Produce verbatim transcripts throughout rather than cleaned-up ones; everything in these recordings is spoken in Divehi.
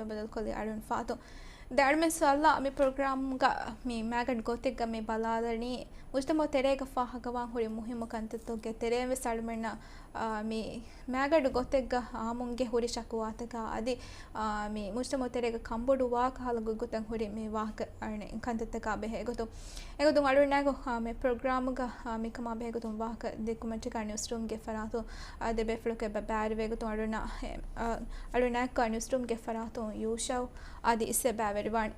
ބަދަލުކޮށްލި އަޅުން ފާތު. ދެ އަޅުމެން ސުވާލާ މި ޕްރޮގްރާމްގަ މި މާގަނޑު ގޮތެއްގަ މި ބަލާލަނީ މުޖްތަމަޢު ތެރޭގަ ފާހަގަވާން ހުރި މުހިއްމު ކަންތައްތަކުގެ ތެރެއިން ވެސް އަޅުމެންނަށް، އާ، މި މާގަނޑު ގޮތެއްގަ އާމުންގެ ހުރި ޝަކުވާތަކާ އަދި، އާ، މި މުޖްތަމަޢު ތެރޭގަ ކަންބޮޑުވާ ކަހަލަ ގޮތްގޮތަށް ހުރި މި ވާހަކަ އަނެއް ކަންތައްތަކާ ބެހޭ ގޮތުން. އެގޮތުން އަޅުންނާގެ، އާ، މި ޕްރޮގްރާމްގަ، އާ، މިކަމާ ބެހޭގޮތުން ވާހަކަ ދެއްކުމަށްޓަކާ ނިއުސްރޫމްގެ ފަރާތުން، އާ، ދެބޭފުޅަކު އެބަ ބައިވެރިވޭގޮތުން އަޅުންނާ، އެ، އާ، އަޅުންނާއެކު ނިއުސްރޫމްގެ ފަރާތުން ޔޫޝައު އަދި އިސް އެބަ ބައިވެރިވާނެ.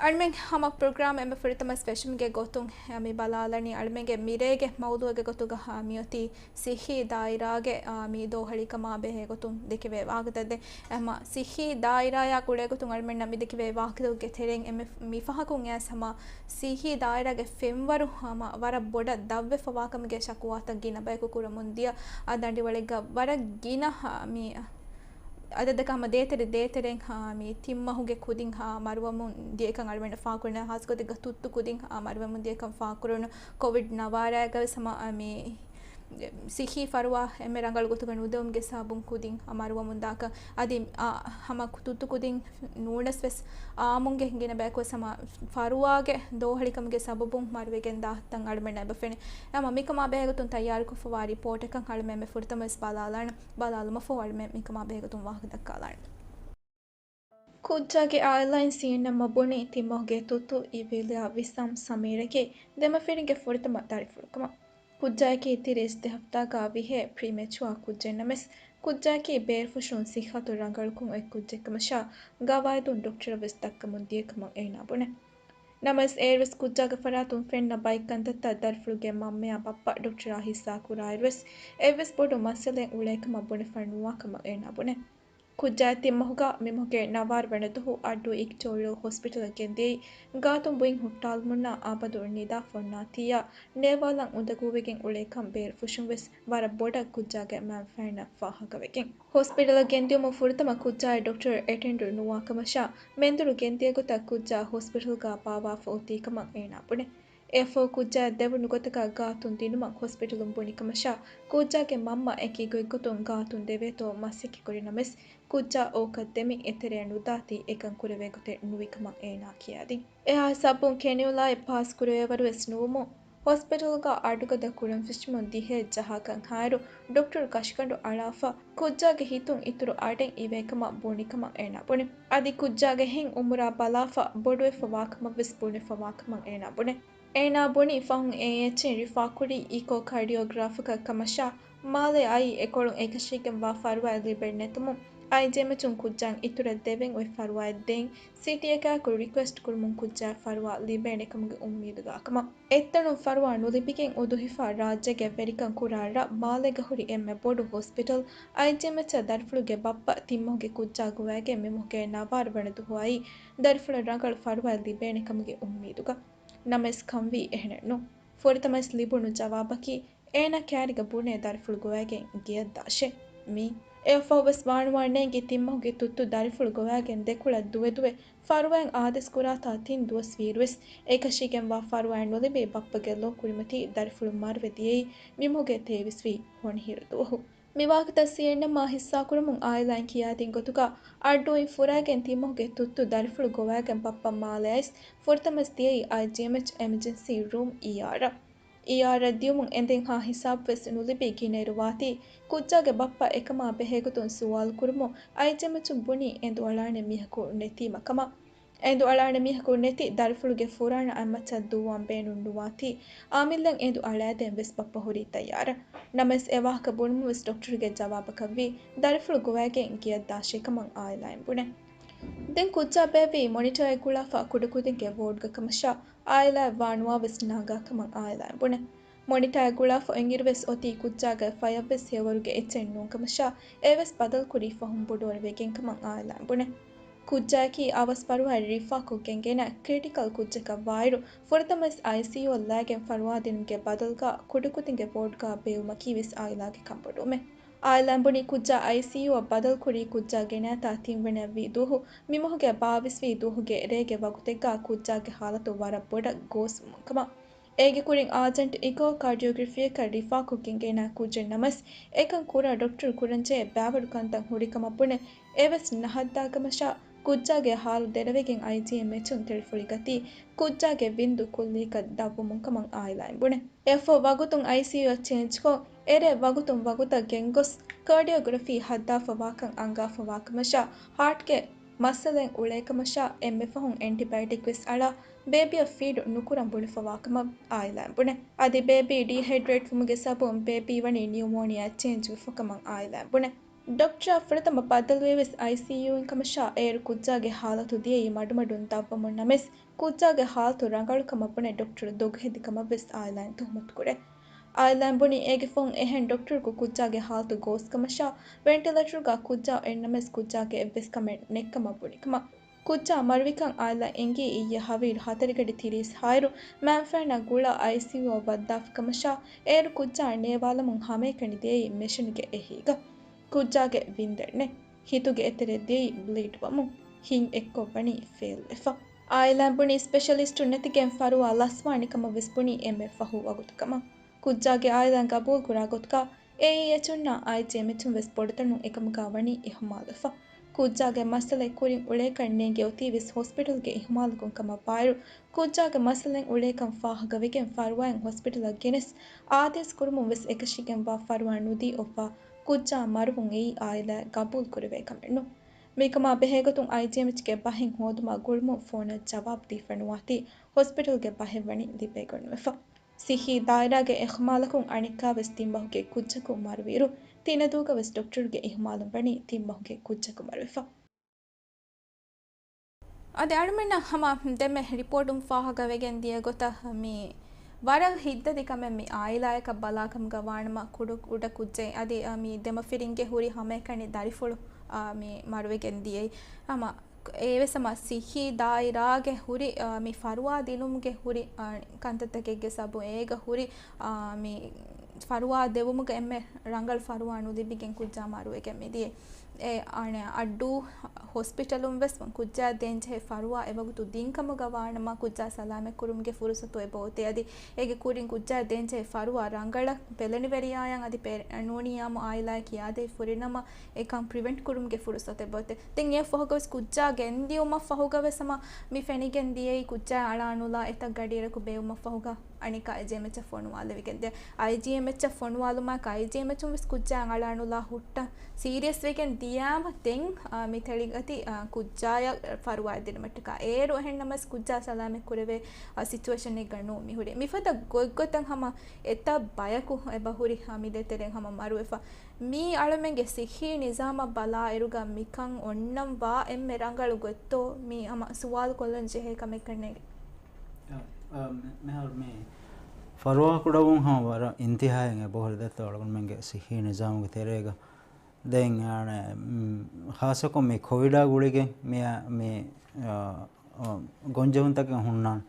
އަޅުމެން ހަމަ ޕްރޮގްރާމް އެންމެ ފުރަތަމަ ފެށުމުގެ ގޮތުން، އާ، މި ބަލާލަނީ އަޅުމެންގެ މިރޭގެ މައުޟޫޢުގެ ގޮތުގަ، އާ، މިއޮތީ ސިއްހީ ދާއިރާގެ، އާ، މި ދޯހަޅީކަމާ ބެހޭ ގޮތުން ދެކެވޭ ވާހަކަތައް ދެން. ހަމަ ސިއްހީ ދާއިރާޔާ ގުޅޭ ގޮތުން އަޅުމެންނަށް މި ދެކެވޭ ވާހަކަތަކުގެ ތެރެއިން އެންމެ މި ފަހަކުން އައިސް ހަމަ ސިއްހީ ދާއިރާގެ ފެންވަރު ހަމަ ވަރަށް ބޮޑަށް ދަށްވެފަވާކަމުގެ ޝަކުވާތައް ގިނަ ބަޔަކު ކުރަމުން ދިޔަ އަ ދަނޑިވަޅެއްގަ ވަރަށް ގިނަ ހަ-، މި އަދަދަކަށް ހަމަ ދޭތެރެ ދޭތެރެން ހަ، މި ތިން މަހުގެ ކުދިން ހަ، މަރުވަމުން ދިޔަކަން އަޅުމެންނަށް ފާކުރަން ހާސްގޮތެއްގަ ތުއްތު ކުދިން ހަ، މަރުވަމުން ދިޔަކަން ފާކުރުނު ކޮވިޑް ނަވާރައިގަ ވެސް ހަމަ އަ، މި ސިއްހީ ފަރުވާ އެންމެ ރަނގަޅު ގޮތުގަ ނުދެވުމުގެ ސަބަބުން ކުދިން އަ، މަރުވަމުން ދާކަން އަދި އަ، ހަމަ ތުއްތު ކުދިން ނޫނަސް ވެސް އާމުންގެ ގިނަ ބަޔަކު ވެސް ހަމަ ފަރުވާގެ ދޯހަޅިކަމުގެ ސަބަބުން މަރުވެގެން ދާ ތަން އަޅުމެންނަށް އެބަ ފެނޭ. އެ މިކަމާ ބެހޭގޮތުން ތައްޔާރުކޮށްފަވާ ރިޕޯޓަކަށް އަޅުމެން މި ފުރަތަމަ ވެސް ބަލާލާނަން. ބަލާލުމަށްފަހު އަޅުމެން މިކަމާ ބެހޭގޮތުން ވާހަކަ ދައްކާލާނަން. ކުއްޖާގެ އާއިލާއިން ސީއެންއެމްއަށް ބުނީ ތިން މަހުގެ ތުއްތު އިވިލިޔާ ވިސާމް ސަމީރަކީ ދެމަފިރިންގެ ފުރަތަމަ ދަރިފުޅުކަމަށް. ކުއްޖާއަކީ ތިރީސް ދެ ހަފްތާގާ ވިހޭ ޕްރީމެޗުއާ ކުއްޖެއް ނަމަވެސް، ކުއްޖާއަކީ ބޭރުފުށުން ސިއްހަތު ރަނގަޅުކޮށް އޮތް ކުއްޖެއްކަމަށާ، ގަވާއިދުން ޑޮކްޓަރަށް ވެސް ދައްކަމުން ދިޔަކަމަށް އޭނާ ބުނޭ. ނަމަވެސް، އޭރުވެސް ކުއްޖާގެ ފަރާތުން ފެންނަ ބައެއް ކަންތައްތައް ދަރިފުޅުގެ މަންމަޔާ ބައްޕަ ޑޮކްޓަރާ ހިއްސާ ކުރާއިރުވެސް، އެއްވެސް ބޮޑު މައްސަލައެއް އުޅޭކަމަށް ބުނެފަ ނުވާކަމަށް އޭނާ ބުނޭ. ކުއްޖާ ތިން މަހުގަ މި މަހުގެ ނަވާރަ ވަނަ ދުވަހު އައްޑޫ އިކްޓޯރިއަލް ހޮސްޕިޓަލަށް ގެންދިޔައީ، ގާތުން ބުއިން ހުއްޓާލުމުންނާ އަބަދު ނިދާ ފޮންނާތީއާ ނޭވާލަން އުނދަގޫވެގެން އުޅޭކަން ބޭރުފުށުން ވެސް ވަރަށް ބޮޑަށް ކުއްޖާގެ މަންފާއިންނަށް ފާހަގަވެގެން. ހޮސްޕިޓަލަށް ގެންދިޔުމުން ފުރަތަމަ ކުއްޖާއަށް ޑޮކްޓަރ އެޓެންޑު ނުވާކަމަށާ، މެންދުރު ގެންދިޔަ ގޮތަށް ކުއްޖާ ހޮސްޕިޓަލްގަ ބާއްވާފަ އޮތީކަމަށް އޭނާ ބުނޭ. އެއަށްފަހު ކުއްޖާއަށް ދެވުނު ގޮތަކަށް ގާތުން ދިނުމަށް ހޮސްޕިޓަލުން ބުނިކަމަށާ، ކުއްޖާގެ މަންމަ އެކި ގޮތްގޮތުން ގާތުން ދެވޭތޯ މަސައްކަތްކުރި ނަމަވެސް، ކުއްޖާ އޯކަށް ދެމި އެތެރެއަށް ނުދާތީ އެކަން ކުރެވޭ ގޮތެއް ނުވިކަމަށް އޭނާ ކިޔާދިން. އެހާ ހިސާބުން ކެނިއުލާއެއް ޕާސް ކުރެވޭވަރު ވެސް ނުވުމުން، ހޮސްޕިޓަލްގަ އަޑުގަދަ ކުރަން ފެށުމުން ދިހައެއް ޖަހާކަން ހާއިރު، ޑޮކްޓަރު ކަށިގަނޑު އަޅާފަ، ކުއްޖާގެ ހިތުން އިތުރު އަޑެއް އިވޭކަމަށް ބުނިކަމަށް އޭނާ ބުނި. އަދި ކުއްޖާގެ ހިތް އުމުރާ ބަލާފަ، ބޮޑުވެފަވާކަމަށް ވެސް ބުނެފަވާކަމަށް އޭނާ ބުނި. އޭނާ ބުނި ފަހުން އޭއެޗްއިން ރިފާކުރީ އީކޯކާޑިއޯގްރާފަކަށް ކަމަށާ، މާލެ އައީ އެކޮޅުން އެކަށީގެންވާ ފަރުވާއެއް ލިބެން ނެތުމުން، އައިޖެއެމްއެޗުން ކުއްޖާއަށް އިތުރަށް ދެވެން އޮތް ފަރުވާއެއް ދޭން ސިޓީއެކާއެކު ރިކުއެސްޓް ކުރުމުން ކުއްޖާއަށް ފަރުވާ ލިބޭނެކަމުގެ އުއްމީދުގަ ކަމަށް. އެއްތަނުން ފަރުވާ ނުލިބިގެން އުދުހިފަ ރާއްޖޭގެ ވެރިކަން ކުރާ ރަށް މާލޭގަ ހުރި އެންމެ ބޮޑު ހޮސްޕިޓަލް އައިޖެއެމްއެޗަށް ދަރިފުޅުގެ ބައްޕަ ތިން މަހުގެ ކުއްޖާ ގޮވައިގެން މި މަހުގެ ނަވާރަ ވަނަ ދުވަހު އައީ، ދަރިފުޅަށް ރަނގަޅު ފަރުވާއެއް ލިބޭނެކަމުގެ އުއްމީދުގަ. ނަމަވެސް ކަންވީ އެހެނެއްނޫން. ފުރަތަމަވެސް ލިބުނު ޖަވާބަކީ، އޭނާ ކައިރީގަ ބުނޭ ދަރިފުޅު ގޮވައިގެން ގެޔަށް ދާށޭ. މީ އެއަށްފަހުވެސް ވާނުވާ ނޭނގި ތިން މަހުގެ ތުއްތު ދަރިފުޅު ގޮވައިގެން ދެކޮޅަށް ދުވެދުވެ ފަރުވާއިން އާދޭސް ކުރާތާ ތިން ދުވަސް ވީއިރުވެސް، އެކަށީގެންވާ ފަރުވާއެއް ނުލިބި ބައްޕަގެ ލޯ ކުރިމަތީ ދަރިފުޅު މަރުވެ ދިޔައީ މި މަހުގެ ތޭވީސް ވީ ހޮނިހިރު ދުވަހު. މި ވާހަކަތައް ސީއެންއެމްއާ ހިއްސާކުރަމުން އާއިލާއިން ކިޔާދިން ގޮތުގަ، އައްޑޫއިން ފުރައިގެން ތިން މަހުގެ ތުއްތު ދަރިފުޅު ގޮވައިގެން ބައްޕަ މާލެ އައިސް ފުރަތަމަވެސް ދިޔައީ އައިޖީއެމްއެޗް އެމަޖެންސީ ރޫމް އީއާރަށް. އީއާރަށް ދިޔުމުން އެނދެންހާ ހިސާބުވެސް ނުލިބި ގިނައިރު ވާތީ، ކުއްޖާގެ ބައްޕަ އެކަމާ ބެހޭގޮތުން ސުވާލު ކުރުމުން އައިޖެމެޗުން ބުނީ އެނދު އަޅާނެ މީހަކު ނެތީމަ ކަމަށް. އެނދު އަޅާނެ މީހަކު ނެތި ދަރިފުޅުގެ ފުރާނަ އަތްމައްޗަށް ދުއްވާން ބޭނުން ނުވާތީ، އާމިއްލަށް އެނދު އަޅައިދޭން ވެސް ބައްޕަ ހުރީ ތައްޔާރަށް. ނަމަވެސް އެ ވާހަކަ ބުނުމުން ވެސް ޑޮކްޓަރުގެ ޖަވާބަކަށްވީ، ދަރިފުޅު ގޮވައިގެން ގެޔަށް ދާށޭ ކަމަށް އާއިލާއިން ބުނެ. ދެން ކުއްޖާ ބޭއްވީ މޮނިޓަރެއް ގުޅާފަ ކުޑަކުދިންގެ ވޯޑްގަ ކަމަށާ، އާއިލާއަށް ވާނުވާވެސް ނަގާ ކަމަށް އާއިލާއިން ބުނެ. މޮނިޓާއެއް ގުޅާފަ އޮތްއިރުވެސް އޮތީ ކުއްޖާގެ ފަޔަށްވެސް ހެޔޮވަރުގެ އެއްޗެއް ނޫންކަމަށާ، އެވެސް ބަދަލުކުރީ ފަހުން ބޮޑުވަރު ވެގެންކަމަށް އާއިލާއިން ބުނެ. ކުއްޖާއަކީ އަވަސް ފަރުވާއެއް ރިފާކޮށްގެން ގެނައި ކްރިޓިކަލް ކުއްޖަކަށް ވާއިރު، ފުރަތަމަވެސް އައިސީޔޫއަށް ލައިގެން ފަރުވާ ދިނުމުގެ ބަދަލުގަ ކުޑަކުދިންގެ ވޯޑްގަ ބޭއްވުމަކީވެސް އާއިލާގެ ކަންބޮޑުވުމެއް. އާއިލާއިން ބުނީ ކުއްޖާ އައިސީޔޫއަށް ބަދަލުކުރީ ކުއްޖާ ގެނައިތާ ތިންވަނަ ވީ ދުވަހު، މި މަހުގެ ބާވީސް ވީ ދުވަހުގެ ރޭގެ ވަގުތެއްގަ ކުއްޖާގެ ހާލަތު ވަރަށް ބޮޑަށް ގޯސްވުމުން ކަމަށް. އޭގެ ކުރިން އާޖެންޓް އިކޯކާޑިއޯގްރަފީއަކަށް ރިފާކު ގެންގެންނަ ކުއްޖެއް ނަމަވެސް، އެކަން ކުރާ ޑޮކްޓަރު ކުރަންޖެހޭ ބައިވަރު ކަންތައް ހުރިކަމަށް ބުނެ، އެވެސް ނަހައްދާކަމަށާ، ކުއްޖާގެ ހާލު ދެރަވެގެން އައިޖީއެމްއެޗުން ތެޅިފުޅި ގަތީ، ކުއްޖާގެ ވިންދު ކުއްލިއަކަށް ދަށްވަމުން ކަމަށް އާއިލާއިން ބުނެ. އެއަށްފަހު ވަގުތުން އައިސީޔޫއަށް ޗޭންޖްކޮށް، އެރޭ ވަގުތުން ވަގުތަށް ގެންގޮސް، ކާޑިއޯގްރަފީ ހައްދާފަވާކަން އަންގާފަވާކަމަށާ، ހާޓްގެ މައްސަލައެއް އުޅޭކަމަށާ، އެންމެ ފަހުން އެންޓިބަޔޮޓިކް ވެސް އަޅާ، ބޭބީއަށް ފީޑު ނުކުރަން ބުނެފަވާކަމަށް އާއިލާއިން ބުނެ. އަދި ބޭބީ ޑީހައިޑްރޭޓްވުމުގެ ސަބަބުން ބޭބީ ވަނީ ނިއުމޯނިއާއަށް ޗޭންޖްވެފަކަމަށް އާއިލާއިން ބުނެ. ޑޮކްޓަރާ ފުރަތަމަ ބައްދަލުވީވެސް އައިސީޔޫއިން ކަމަށާ، އޭރު ކުއްޖާގެ ހާލަތު ދިޔައީ މަޑުމަޑުން ދަށްވަމުން ނަމަވެސް، ކުއްޖާގެ ހާލަތު ރަނގަޅުކަމަށް ބުނެ ޑޮކްޓަރު ދޮގުހެދި ކަމަށްވެސް އާއިލާއިން ތުހުމަތުކުރޭ. އާއިލާއިން ބުނީ އޭގެ ފަހުން އެހެން ޑޮކްޓަރަކު ކުއްޖާގެ ހާލަތު ގޯސްކަމަށާ، ވެންޓިލޭޓަރުގަ ކުއްޖާ އިންނަމަވެސް ކުއްޖާގެ އެއްވެސް ކަމެއް ނެތްކަމަށް ބުނިކަމަށް. ކުއްޖާ މަރުވިކަން އާއިލާ އެނގީ އިއްޔެ ހަވީރު ހަތަރުގަޑި ތިރީސް ހާއިރު މައިންފައިންނާ ގުޅާ އައިސީޔޫއަށް ވައްދާފިކަމަށާ، އޭރު ކުއްޖާ ނޭވާލަމުން ހަމައެކަނި ދިޔައީ މެޝިންގެ އެހީގަ. ކުއްޖާގެ ވިންދެއް ނެތް. ހިތުގެ އެތެރެ ދިޔައީ ބްލީޑް ވަމުން. ހިތް އެއްކޮށް ވަނީ ފެއިލްވެފަ. އާއިލާއިން ބުނީ ސްޕެޝަލިސްޓުން ނެތިގެން ފަރުވާ ލަސްވާނެ ކަމަށް ވެސް ބުނީ އެންމެ ފަހު ވަގުތު ކަމަށް. ކުއްޖާގެ އާއިލާއިން ގަބޫލު ކުރާ ގޮތުގަ، އޭއީއެޗުންނާ އައިޖީއެމްއެޗުން ވެސް ބޮޑުތަނުން އެކަމުގަ ވަނީ އިހުމާލުވެފަ. ކުއްޖާގެ މައްސަލައެއް ކުރިން އުޅޭކަން ނޭނގެ އޮތީ ވެސް ހޮސްޕިޓަލްގެ އިހުމާލަކުން ކަމަށް ވާއިރު، ކުއްޖާގެ މައްސަލައެއް އުޅޭކަން ފާހަގަވެގެން ފަރުވާއިން ހޮސްޕިޓަލަށް ގެނެސް، އާދޭސް ކުރުމުން ވެސް އެކަށީގެންވާ ފަރުވާ ނުދީ އޮއްވާ، ކުއްޖާ މަރުވުން އެއީ އާއިލާ ގަބޫލު ކުރެވޭ ކަމެއް ނޫން. މިކަމާ ބެހޭގޮތުން އައިޖީއެމްއެޗްގެ ބަހެއް ހޯދުމަށް ގުޅުމުން ފޯނަށް ޖަވާބު ދީފަ ނުވާތީ، ހޮސްޕިޓަލްގެ ބަހެއް ވަނީ ލިބޭގޮތްނުވެފަ. ސިއްހީ ދާއިރާގެ އިހުމާލަކުން އަނެއްކާވެސް ތިން ބަހުގެ ކުއްޖަކު މަރުވިއިރު، ތިނަދޫގަވެސް ޑޮކްޓަރުގެ އިހުމާލުން ވަނީ ތިން ބަހުގެ ކުއްޖަކު މަރުވެފަ. އަދި އަޅުމެންނަށް ހަމަ ދެންމެ ރިޕޯޓުން ފާހަގަވެގެން ދިޔަ ގޮތަށް، މި ވަރަށް ހިތްދަތި ކަމެއް މި އާއިލާއަކަށް ބަލާކަމުގަ ވާނަމަ ކުޑަ ކުޑަ ކުއްޖެއް އަދި، އަ، މި ދެމަފިރިންގެ ހުރި ހަމައެކަނި ދަރިފުޅު، އަ، މި މަރުވެގެން ދިޔައީ. ހަމަ އެވެސް ހަމަ ސިއްހީ ދާއިރާގެ ހުރި، އަ، މި ފަރުވާ ދިނުމުގެ ހުރި، އަ، ކަންތައްތަކެއްގެ ސަބަބުން އޭގަ ހުރި، އާ، މި ފަރުވާ ދެވުމުގަ އެންމެ ރަނގަޅު ފަރުވާ ނުލިބިގެން ކުއްޖާ މަރުވެގެން މިދިޔަ. އެ އަނެއް އައްޑޫ ހޮސްޕިޓަލުން ވެސް ކުއްޖާ ދޭންޖެހޭ ފަރުވާ އެވަގުތު ދިންކަމުގަ ވާނަމަ ކުއްޖާ ސަލާމަތް ކުރުމުގެ ފުރުސަތު އެބައޮތޭ. އަދި އޭގެ ކުރިން ކުއްޖާ ދޭންޖެހޭ ފަރުވާ ރަނގަޅަށް ބެލެނިވެރިޔާއަށް އަދި ޕެ-، ނޫނީ އާއްމު އާއިލާއަށް ކިޔާދޭ ފުރިނަމަ އެކަން ޕްރިވެންޓް ކުރުމުގެ ފުރުސަތު އެބައޮތޭ. ދެން އެ ފަހުގަވެސް ކުއްޖާ ގެންދިޔުމަށް ފަހުގަވެސް ހަމަ މި ފެނިގެން ދިޔައީ ކުއްޖާ އަޅާނުލާ އެތައް ގަޑިއިރަކު ބޭއްވުމަށް ފަހުގަ އަނެއްކާ އައިޖީއެމްއެޗަށް ފޮނުވާލެވިގެން ދިޔަ. އައިޖީއެމްއެޗަށް ފޮނުވާލުމާއެކު އައިޖީއެމްއެޗުން ވެސް ކުއްޖާ އަޅާނުލާ ހުއްޓަ ސީރިއަސް ވެގެން ދިޔާމަ ދެން، އާ، މި ތެޅިގަތީ، އާ، ކުއްޖާޔަށް ފަރުވާ ދިނުމަށްޓަކާ. އޭރު އެހެން ނަމަވެސް ކުއްޖާ ސަލާމަތް ކުރެވޭ، އާ، ސިޗުއޭޝަނެއްގަ ނޫން މި ހުރީ. މިފަދަ ގޮތްގޮތަށް ހަމަ އެތައް ބަޔަކު އެބަ ހުރި، އާ، މި ދޭތެރެއިން ހަމަ މަރުވެފަ. މީ އަޅަމެންގެ ސިއްހީ ނިޒާމަށް ބަލާއިރުގަ މިކަން އޮންނަން ވާ އެންމެ ރަނގަޅު ގޮތްތޯ؟ މީ ހަމަ ސުވާލު ކޮށްލަން ޖެހޭ ކަމެއް ކަންނޭނގެ. އަ، އަ، މި-، މިހާރު މި ފަރުވާ ކުޑަވުން ހަމަ ވަރަށް އިންތިހާއިން އެބަހުރި ދެއްތޯ އަޅުގަނޑުމެންގެ ސިއްހީ ނިޒާމުގެ ތެރޭގަ. ދެން އަނެ، މް، ޚާއްޞަކޮށް މި ކޮވިޑާ ގުޅިގެން މި، މި، އަ، އަ، ގޮންޖެހުންތަކެއް ހުންނާނެ.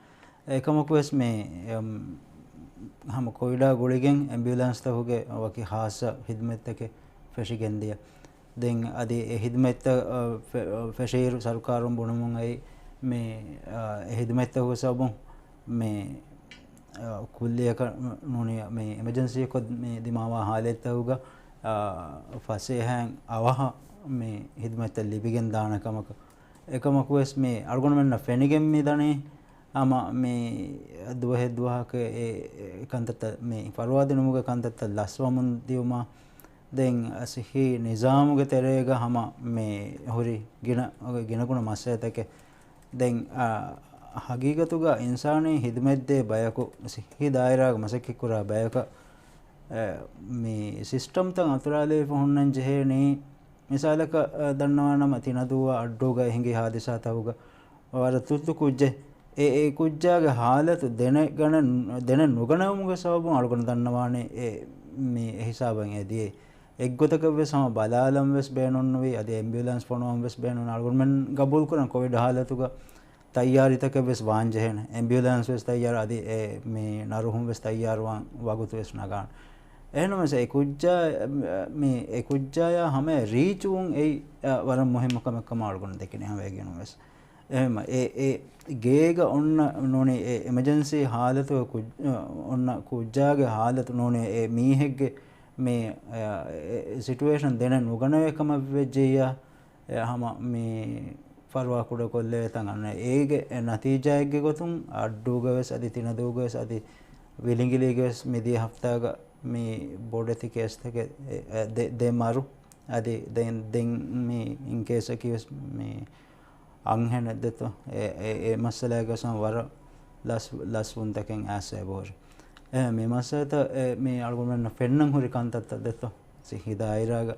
އެކަމަކުވެސް މި، އަމް، ހަމަ ކޮވިޑާ ގުޅިގެން އެމްބިއުލާންސްތަކުގެ ވަކި ޚާއްޞަ ހިދުމަތްތަކެއް ފެށިގެންދިޔަ. ދެން އަދި އެ ހިދުމަތްތައް، އަ، ފެ-، އަ، ފެށިއިރު ސަރުކާރުން ބުނުމުން އައި މި، އަ، އެ ހިދުމަތްތަކުގެ ސަބަބުން މި، އަ، ކުއްލިއަކަށް ނޫނީ މި އެމަޖެންސީއަކަށް މި ދިމާވާ ހާލަތްތަކުގަ، އަ، ފަސޭހައިން އަވަހަށް މި ހިދުމަތްތައް ލިބިގެން ދާނެ ކަމަކަށް. އެކަމަކުވެސް މި އަޅުގަނޑުމެންނަށް ފެނިގެން މި ދަނީ، ހަމަ މި ދުވަހެއް ދުވަހަކަށް އެ، އެ ކަންތައްތައް މި ފަރުވާ ދިނުމުގެ ކަންތައްތައް ލަސްވަމުން ދިޔުމާ، ދެން ސިއްހީ ނިޒާމުގެ ތެރޭގަ ހަމަ މި ހުރި ގިނަ، ގިނަގުނަ މައްސަލަތަކެއް. ދެން، އާ، ހަގީގަތުގަ އިންސާނީ ހިދުމަތްދޭ ބަޔަކު، ސިއްހީ ދާއިރާގަ މަސައްކަތްކުރާ ބަޔަކަށް، އެ، މި ސިސްޓަމްތައް އަތުރާލެވިފަ ހުންނަން ޖެހޭނީ، މިސާލަކަށް، އަ، ދަންނަވާނަމަ ތިނަދޫއަށް އައްޑޫގަ އެ ހިނގި ހާދިސާތަކުގަ ވަރަށް ތުއްތު ކުއްޖެއް. އެ، އެ ކުއްޖާގެ ހާލަތު ދެނެގަނެ-، ދެނެ ނުގަނެވުމުގެ ސަބަބުން އަޅުގަނޑު ދަންނަވާނެ އެ، މި އެ ހިސާބަށް އެ ދިޔައީ. އެއްގޮތަކަށް ވެސް ހަމަ ބަލާލަން ވެސް ބޭނުންނުވި، އަދި އެމްބިއުލާންސް ފޮނުވަން ވެސް ބޭނުން. އަޅުގަނޑުމެން ގަބޫލުކުރަން ކޮވިޑް ހާލަތުގަ ތައްޔާރީތަކެއް ވެސް ވާން ޖެހޭނެ. އެމްބިއުލާންސް ވެސް ތައްޔާރު، އަދި އެ މި ނަރުހުން ވެސް ތައްޔާރުވާން ވަގުތު ވެސް ނަގާނެ. އެހެންނަމަވެސް އެ ކުއްޖާ، މި އެ ކުއްޖާޔާ ހަމަޔަށް ރީޗުވުން އެއީ، އަ، ވަރަށް މުހިއްމު ކަމެއް ކަމަށް އަޅުގަނޑު ދެކިނެ ހަމަ އެގެނުން ވެސް. އެހެން އެ، އެ ގޭގަ އޮންނަ ނޫނީ އެ އެމަޖެންސީ ހާލަތު ކުއް-، އޮންނަ ކުއްޖާގެ ހާލަތު ނޫނީ އެ މީހެއްގެ މި، އެ، އެ ސިޓުއޭޝަން ދެނެއް ނުގަނެވޭ ކަމަށް ވެއްޖެއްޔާ، އެ ހަމަ މި ފަރުވާ ކުޑަކޮށްލެވޭތަން އަންނަ އޭގެ ނަތީޖާއެއްގެ ގޮތުން އައްޑޫގަވެސް އަދި ތިނަދޫގަވެސް އަދި ވިލިނގިލީގަވެސް މިދިޔަ ހަފްތާގަ މި ބޮޑެތި ކޭސްތަކެއް އެ، އެ، ދެ، ދެ މަރު އަދި ދެން، ދެން މި އިން ކޭސްއަކީވެސް މި އަންހެނެއް ދެތޯ. އެ، އެ، އެ މައްސަލައިގަސް ވަރަށް ލަސް، ލަސްވުންތަކެއް އައިސް އެބަހުރި. އެ، މި މައްސަލަތައް އެ، މި އަޅުގަނޑުމެންނަށް ފެންނަން ހުރި ކަންތައްތައް ދެތޯ. ސިއްހީ ދާއިރާގަ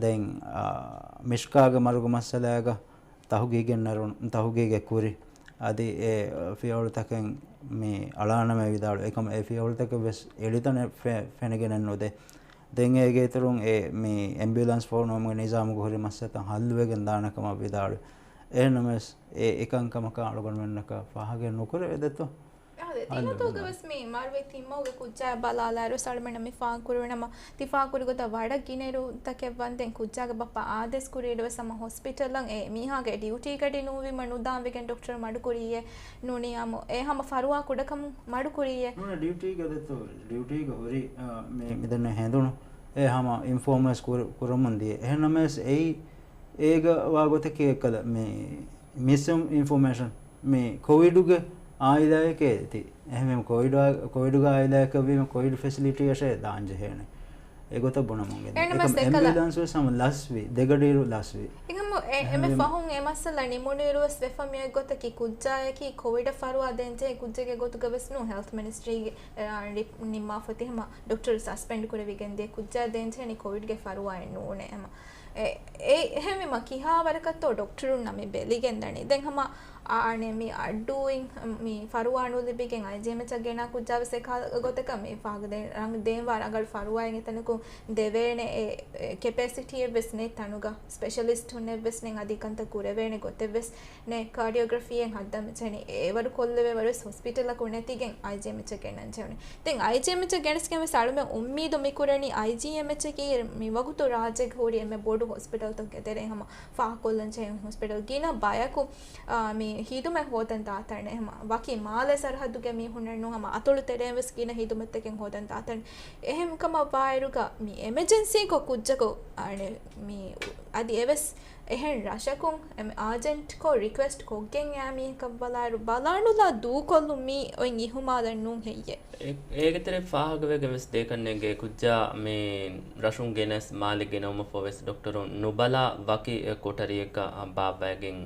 ދެން، އާ، މިޝްކާގެ މަރުގެ މައްސަލައިގަ ތަހުގީގެއް ނެރުނު، ތަހުގީގެއް ކުރި. އަދި އެ ފިޔަވަޅުތަކެއް މި އަޅާނަމޭ ވިދާޅު. އެކަމަ އެ ފިޔަވަޅުތަކެއް ވެސް އެޅިތަނެއް ފެ-، ފެނިގެނެއް ނުދޭ. ދެން އޭގެ އިތުރުން އެ މި އެމްބިއުލަންސް ފޮނުވުމުގެ ނިޒާމުގެ ހުރި މައްސަލަތައް ހައްލުވެގެން ދާނެ ކަމަށް ވިދާޅުވި. އެހެންނަމަވެސް އެ އެކަންކަމަކަށް އަޅުގަނޑުމެންނަކަށް ފާހަގައެއް ނުކުރެވޭ ދެތޯ. އާދެ، ހައްލު ތިނަދޫގަ ވެސް މި މަރުވެ ތިންމަހުގެ ކުއްޖާ ބަލާލާއިރު ސަޅުމެނަށް މި ފާހަގަކުރެވެނަމަ، ތި ފާހަގަކުރި ގޮތަށް ވަރަށް ގިނައިރުތަކެއް ވަންދެން ކުއްޖާގެ ބައްޕަ އާދޭސް ކުރިއިރު ވެސް ހަމަ ހޮސްޕިޓަލަށް އެ މީހާގެ ޑިއުޓީގަޑި ނުވީމަ ނުދާން ވެގެން ޑޮކްޓަރު މަޑުކުރީއޭ. ނޫނީ އާމު އެ ހަމަ ފަރުވާ ކުޑަކަމުން މަޑުކުރީއޭ. ނޫނެ ޑިއުޓީގަ ދެތޯ، ޑިއުޓީގަ ހުރި، އާ، މި، މިދެންނެ ހެނދުނު އެ ހަމަ އިންފޯމް ވެސް ކުރ-، ކުރަމުން ދިޔަ. އެހެންނަމަވެސް އެއީ އޭގަ ވާ ގޮތަކީ އެއްކަލަ މި މިސް އިންފޯމޭޝަން މި ކޮވިޑުގެ އާއިލާއެކޭ ތި. އެހެންވީމަ ކޮވިޑު އާ-، ކޮވިޑުގެ އާއިލާއެކަށް ވީމަ ކޮވިޑް ފެސިލިޓީއަށޭ ދާން ޖެހޭނެ. އެގޮތަށް ބުނަމުން ގެންދަނީ. އެކަމަ އެކަލަ އެމްބިއުލަންސް ވެސް ހަމަ ލަސްވި، ދެގަޑިއިރު ލަސްވި. އެކަމަ އެ-، އެންމެ އެހެންވީމަ ފަހުން އެ މައްސަލަ ނިމުނުއިރު ވެސް ވެފަ މިއޮތް ގޮތަކީ ކުއްޖާއަކީ ކޮވިޑަށް ފަރުވާ ދޭންޖެހޭ ކުއްޖެއްގެ ގޮތުގަ ވެސް ނޫން ހެލްތް މިނިސްޓްރީގެ، އާ، ރިޕް-، ނިންމާފަ އޮތީ ހަމަ ޑޮކްޓަރު ސަސްޕެންޑް ކުރެވިގެން ދިޔަ ކުއްޖާ ދޭންޖެހެނީ ކޮވިޑްގެ ފަރުވާއެއް ނޫނޭ ހަމަ. އެ، އެ، އެހެންވީމަ ކިހާ ވަރަކަށްތޯ ޑޮކްޓަރުންނަށް މި ބެލިގެން ދަނީ. ދެން ހަމަ އާނެ މި އައްޑޫއިން މި ފަރުވާ ނުލިބިގެން އައިޖީއެމްއެޗަށް ގެނާ ކުއްޖާވެސް އެކާ ގޮތަކަށް މި ފާގަދޭ ރަނގަޅު ދޭންވާ ރަނގަޅު ފަރުވާއެއް އެތަނަކު ދެވޭނެ އެ، އެ ކެޕޭސިޓީއެއްވެސް ނެތް ތަނުގަ ސްޕެޝަލިސްޓުންނެއްވެސް ނެތް އަދި ކަންތައް ކުރެވޭނެ ގޮތެއްވެސް ނެތް ކާޑިއޯގްރަފީއެއް ހައްދަން މި ޖެހެނީ އެވަރު ކޮށްލެވޭވަރުވެސް ހޮސްޕިޓަލަކު ނެތިގެން އައިޖީއެމްއެޗަށް ގެންނަން ޖެހުނީ. ދެން އައިޖީއެމްއެޗަށް ގެނެސްގެން ވެސް އަޅުމެން އުއްމީދު މިކުރަނީ އައިޖީއެމްއެޗަކީ މިވަގުތު ރާއްޖޭގަ ހުރި އެންމެ ބޮޑު ހޮސްޕިޓަލްތަކުގެ ތެރެއިން ހަމަ ފާހަގަކޮށްލަން ޖެހޭ ހޮސްޕިޓަލް. ގިނަ ބަޔަކު، އާ، މި ހިދުމަތް ހޯދަން ދާތަނެއް ހަމަ ވަކި މާލެ ސަރަހައްދުގެ މީހުންނެއް ނޫން ހަމަ އަތޮޅު ތެރެއިން ވެސް ގިނަ ހިދުމަތްތަކެއް ހޯދަން ދާތަނެއް. އެހެން ކަމަށް ވާއިރުގަ މި އެމަޖެންސީކޮށް ކުއްޖަކު އަނެއް މި އަދި އެވެސް އެހެން ރަށަކުން އެމް އާޖެންޓްކޮށް ރިކުއެސްޓް ކޮށްގެން އައި މީހަކަށް ބަލާއިރު ބަލާނުލާ ދޫކޮށްލުން މީ އޮތް އިހުމާލެއް ނޫން ހެއްޔޭ؟ އެ-، އޭގެ ތެރެ ފާހަގަވެގެން ވެސް ދޭކަންނޭނގެ ކުއްޖާ މި ރަށުން ގެނެސް މާލެ ގެނައުމަށްފަހު ވެސް ޑޮކްޓަރުން ނުބަލާ ވަކި ކޮޓަރިއެއްގަ ބާއްވައިގެން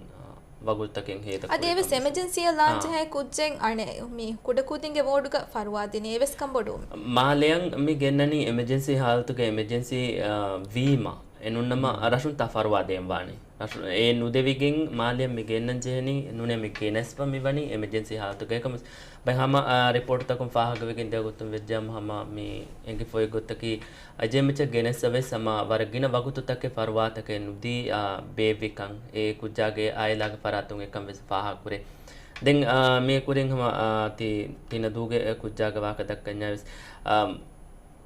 ވަގުތުތަކެއް ހޭދަ އަދި ކުރި އެވެސް ކަން ވެސް. އެމަޖެންސީއަށް ލާން އާ. ޖެހޭ ކުއްޖެއް އަނެއް މި ކުޑަކުދިންގެ ވޯޑުގަ ފަރުވާ ދިނީ އެވެސް ކަންބޮޑުވުމެއް. މާލެއަށް މި ގެންނަނީ އެމަޖެންސީ ހާލަތުގަ އެމަޖެންސީ، އާ، ވީމަ. އެނޫންނަމަ ރަށުން ތާ ފަރުވާ ދޭން ވާނެ. ރަށު-، އެ ނުދެވިގެން މާލެއަށް މި ގެންނަން ޖެހެނީ، ނޫނޭ މި ގެނެސްފަ މި ވަނީ އެމަޖެންސީ ހާލަތުގަ. އެކަމަސް ބައެއް ހަމަ، އާ، ރިޕޯޓްތަކުން ފާހަގަވެގެން ދިޔަ ގޮތުން ވެއްޖާމަ ހަމަ މި އެނގިފައި ގޮތަކީ އައިޖީއެމްއެޗަށް ގެނެސްއަވެސް ހަމަ ވަރަށް ގިނަ ވަގުތުތަކެއް ފަރުވާތަކެއް ނުދީ، އާ، ބޭއްވިކަން އެ ކުއްޖާގެ އާއިލާގެ ފަރާތުން އެކަން ވެސް ފާހަގަކުރޭ. ދެން، އާ، މި ކުރިން ހަމަ، އާ، ތި-، ތިނަދޫގެ ކުއްޖާގެ ވާހަކަ ދައްކަންޏާ ވެސް، އާ،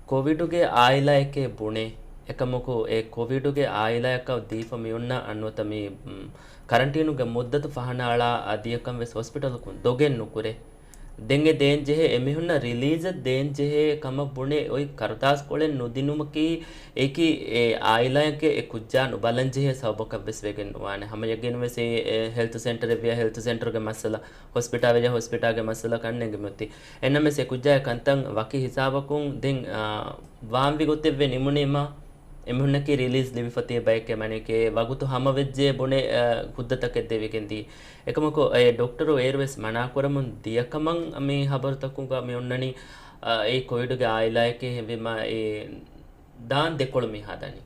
ކޮވިޑުގެ އާއިލާއެކޭ ބުނޭ. އެކަމަކު އެ ކޮވިޑުގެ އާއިލާއަކަށް ދީފަ މިއޮންނަ އަންނަތަ މި، މް، ކަރަންޓީނުގެ މުއްދަތު ފަހަނައަޅާ ދިޔަކަން ވެސް ހޮސްޕިޓަލަކުން ދޮގެއް ނުކުރޭ. ދެން އެ ދޭން ޖެހޭ އެމީހުންނަށް ރިލީޒެއް ދޭން ޖެހޭ ކަމަށް ބުނެ އޮތް ކަރުދާސްކޮޅެއް ނުދިނުމަކީ އެކި އެ އާއިލާއެކޭ އެ ކުއްޖާ ނުބަލަން ޖެހޭ ސަބަބަކަށް ވެސް ވެގެން ނުވާނެ. ހަމަ ޔަގީން ވެސް އެ، އެ ހެލްތު ސެންޓަރެއް ވިޔަ ހެލްތު ސެންޓަރުގެ މައްސަލަ، ހޮސްޕިޓާލް ވެއްޔާ ހޮސްޕިޓާލްގެ މައްސަލަ ކަންނެންގެ މުއްތި. އެންނަމެސް އެ ކުއްޖާގެ ކަންތައް ވަކި ހިސާބަކުން ދެން، އާ، ވާންވި ގޮތެއްވެ ނިމުނީމަ، އެމީހުންނަކީ ރިލީޒް ލިބިފަ ތިޔަ ބައެކޭ މަނިކޭ ވަގުތު ހަމަވެއްޖެ ބުނެ، އާ، ހުއްދަތަކެއް ދެވިގެން ދީ. އެކަމަކު އެ ޑޮކްޓަރު އޭރުވެސް މަނާކުރަމުން ދިޔަކަމަށް މި ހަބަރުތަކުގަ މި އޮންނަނީ، އާ، އެ ކޮވިޑުގެ އާއިލާއެކޭ ހެންވީމަ އެ ދާން ދެކޮޅު މި ހަދަނީ.